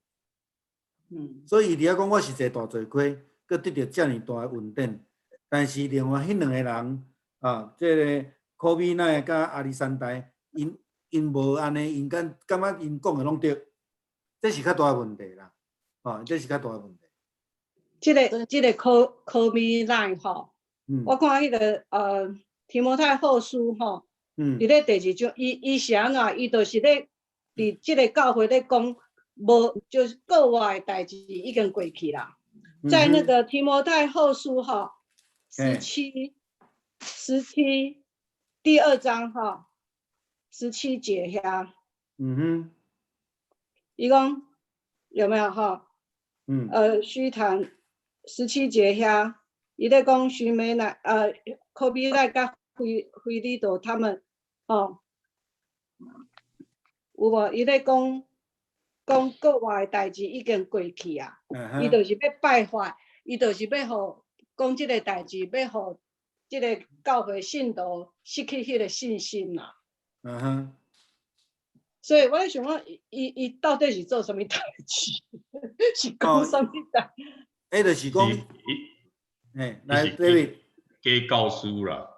所以伊佇遐講，我是一個大罪魁，閣得著遮爾大的恩典。但是另外彼兩個人啊，這个科比奈佮亞歷山大，𪜶𪜶無按呢，𪜶敢感覺𪜶講的攏對，這是較大的問題啦。哦，這是較大的問題。這個科比奈吼，我看彼个提摩太後書吼，佇咧第二章，伊是按怎？伊就是咧佇這个教會咧講，無就是告我的代誌已經過去啦。在那個提摩太後書吼，17第二章吼，17節遐。伊講有沒有吼？虛談十七節遐，伊咧講許美乃，科比奈佮腓利多他們，吼，有無？伊咧講講國外的代誌已經過去啊，伊就是欲敗壞，伊就是欲予講這個代誌，欲予這个教會信徒失去彼个信心啦。所以我咧想講，伊到底是做啥物代誌？是講啥物代？彼就是講，欸，來，David，假教師啦，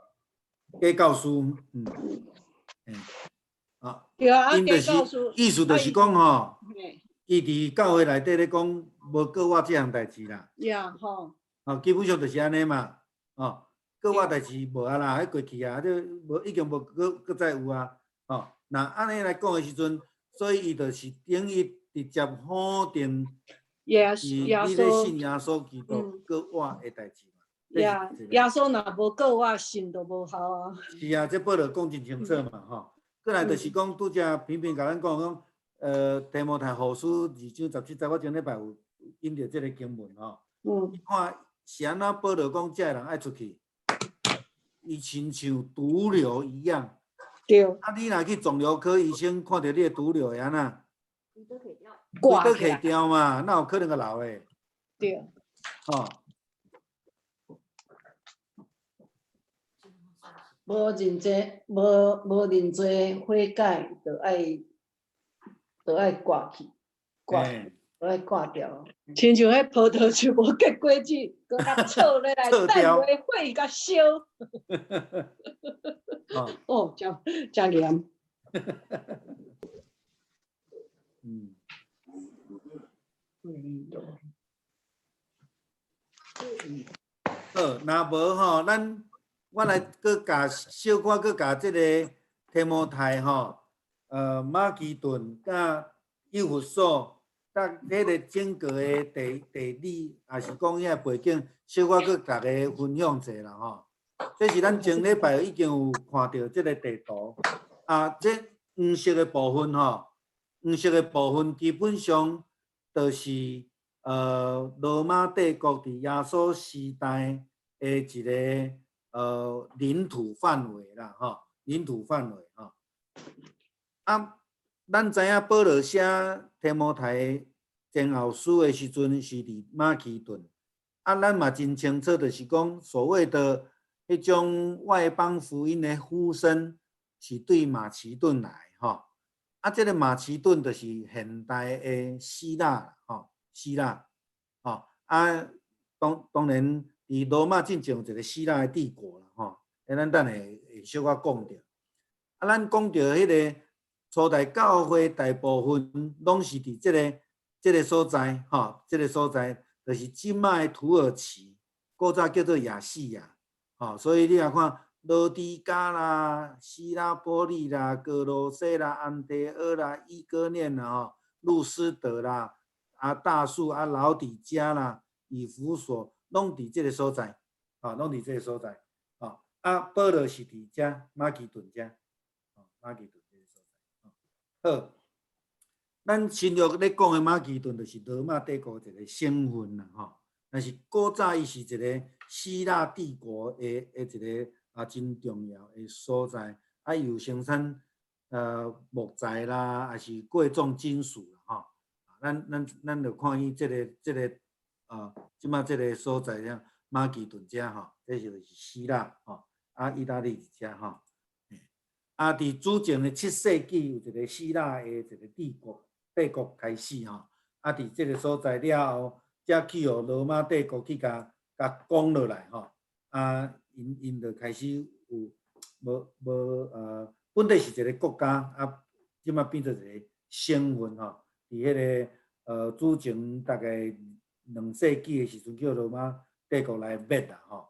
假教師，啊，對啊，𪜶就是意思就是講吼，伊佇教會內底咧講，無過我這項代誌啦。呀吼。哦，基本上就是按呢嘛，哦，過我代誌無啊啦，彼過去啊，這無已經無閣閣再有啊，哦，若按呢來講的時陣，所以伊就是等於直接否定耶是你咧信耶穌基督過我的代誌嘛。耶耶穌若無告我，信就無效啊。是啊，這保羅講真清楚嘛，吼。過來就是講，拄才平平共咱講講，提摩太後書2章17節，我前禮拜有引著這个經文吼。你看是按怎保羅講，這个人愛出去，伊親像毒瘤一樣。對。啊，你若去腫瘤科醫生看著你的毒瘤會按怎？規都揢掉嘛，哪有可能閣留的？對。吼。無認罪，無認罪悔改，就愛割去，割，就愛割掉。親像彼葡萄樹無結果子，閣共錯咧來等下火共燒。哦，誠誠嚴。好，若無吼，咱我來閣共小可閣共這个提摩太吼，馬其頓佮以弗所，佮彼个整個的地理，抑是講遐背景，小可閣逐家分享者啦吼。這是咱前禮拜已經有看著這个地圖，啊，這黃色的部分吼，黃色的部分基本上就是羅馬帝國佇耶穌時代的一个領土範圍啦，吼，領土範圍吼。啊，咱知影保羅寫提摩太前後書的時陣是佇馬其頓，啊，咱嘛真清楚，就是講所謂的彼種外邦福音的呼聲是對馬其頓來，吼。啊，這个馬其頓就是現代的希臘，吼，希臘，吼，啊，當然。佇羅馬進前有一个希臘的帝國啦，吼，咱等下會小可講著。啊，咱講著彼个初代教會大部分攏是佇這个所在，吼，這个所在就是這擺的土耳其，古早叫做亞細亞，吼，所以你若看羅底加啦、希拉波利啦、歌羅西啦、安提阿啦、伊哥念啦、吼、路斯德啦、啊大數啊老底嘉啦、以弗所。攏佇這个所在，吼，攏佇這个所在，吼，啊，保羅是佇遮馬其頓遮，吼，馬其頓這个所在，好，咱新約咧講的馬其頓就是羅馬帝國一个省份啦，吼，但是古早伊是一个希臘帝國的一个真重要的所在，伊有生產木材啦，抑是貴重金屬啦吼。咱就看伊這个這馬這个所在遐馬其頓遮吼，這就是希臘吼，意大利佇遮吼。佇主前的7世紀有一个希臘的一个帝國開始吼，佇這个所在了後，才去予羅馬帝國去共攻落來吼，𪜶就開始有無無本底是一个國家，這馬變做一个省份吼。佇彼个主前大概2世紀的時陣，叫羅馬帝國來滅啦吼。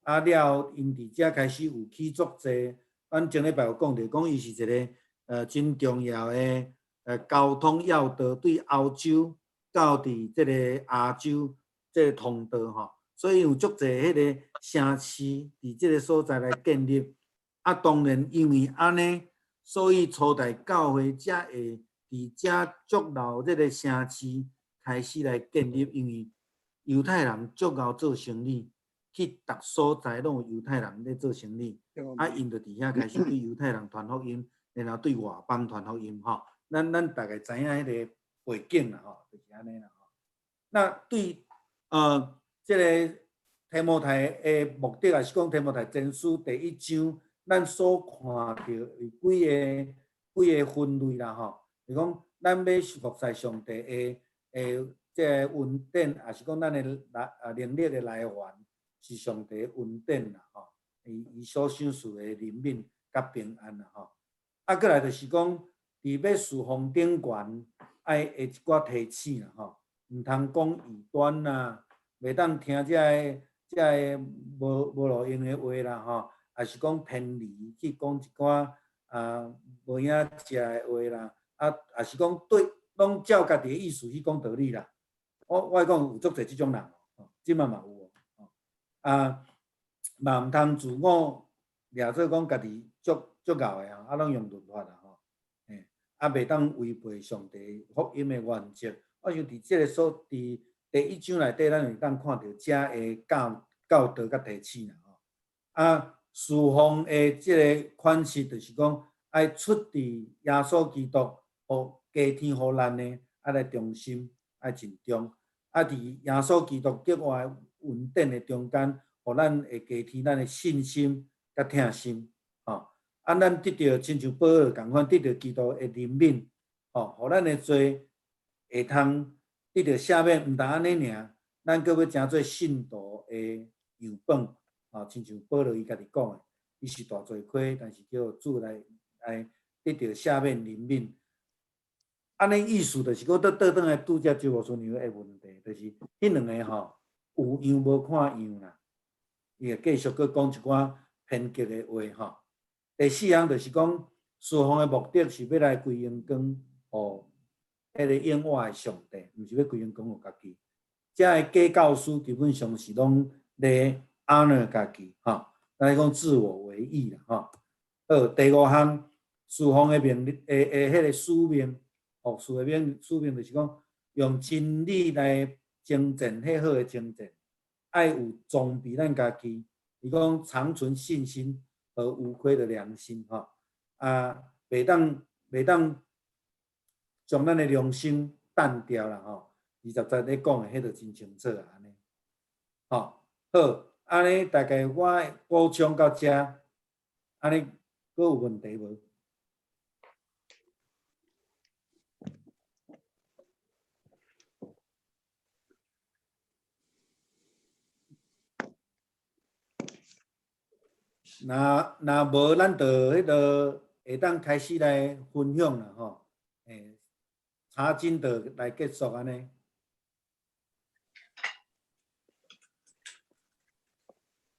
了後，𪜶佇遮開始有起足濟，咱前禮拜有講著，講伊是一个真重要的交通要道，對歐洲到佇這个亞洲這个通道吼，所以有足濟彼个城市佇這个所在來建立。當然因為按呢，所以初代教會才會佇遮足老這个城市開始來建立，因為猶太人足𠢕做生意，去逐所在攏有猶太人咧做生意，𪜶就佇遐開始對猶太人傳福音，然後對外邦傳福音吼。咱大概知影彼个背景啦吼，就是按呢啦吼。那對這个提摩太的目的，也是講提摩太前書第一章，咱所看著有幾个分類啦吼。是講咱欲服侍上帝的這个恩典，也是講咱的能力的來源是上帝的恩典啦吼。伊所賞賜的憐憫佮平安啦吼。閣來就是講，佇欲侍奉頂懸，愛會一寡提醒啦吼，毋通講異端啦，袂當聽這个無路用的話啦吼，抑是講偏離去講一寡無影食的話啦，抑是講對，攏照家己的意思去講道理啦。我會講有足濟這種人，這馬嘛有哦。嘛毋通自我掠做講家己足卖的啊，攏用律法啦吼。袂當違背上帝福音的原則。我想佇這个所佇第一章內底，咱會當看著遮的教導佮提醒啦吼。侍奉的這个款式，就是講愛出佇耶穌基督，予加添予咱的，來忠心，愛盡忠。佇耶穌基督格外恩典的中間，予咱會加添咱的信心佮疼心，吼。咱得著親像保羅仝款，得著基督的憐憫，吼，予咱的罪會通得著赦免，毋但按呢爾，咱閣欲成做信徒的樣本，吼，親像保羅伊家己講的，伊是大罪虧，但是叫主來得著赦免憐憫。按呢意思就是閣倒轉來拄才周牧師娘的問題，就是彼兩个吼有樣無看樣啦，伊會繼續閣講一寡偏激的話吼。第四項就是講，侍奉的目的是欲來歸榮光予彼个永活的上帝，毋是欲歸榮光予家己。遮个假教師基本上是攏咧 honor 家己吼，咱講自我為義啦吼。好，第五項，侍奉的命的彼个使命，服侍的使命就是講，用真理來征戰，彼好的征戰，愛有裝備咱家己。伊講長存信心和無虧的良心，吼，袂當將咱的良心擲掉啦，吼。20節咧講的，彼就真清楚啊，按呢，吼，好，按呢大概我補充到遮，按呢閣有問題無？若無，咱就彼个會當開始來分享啦，吼。查經就來結束按呢。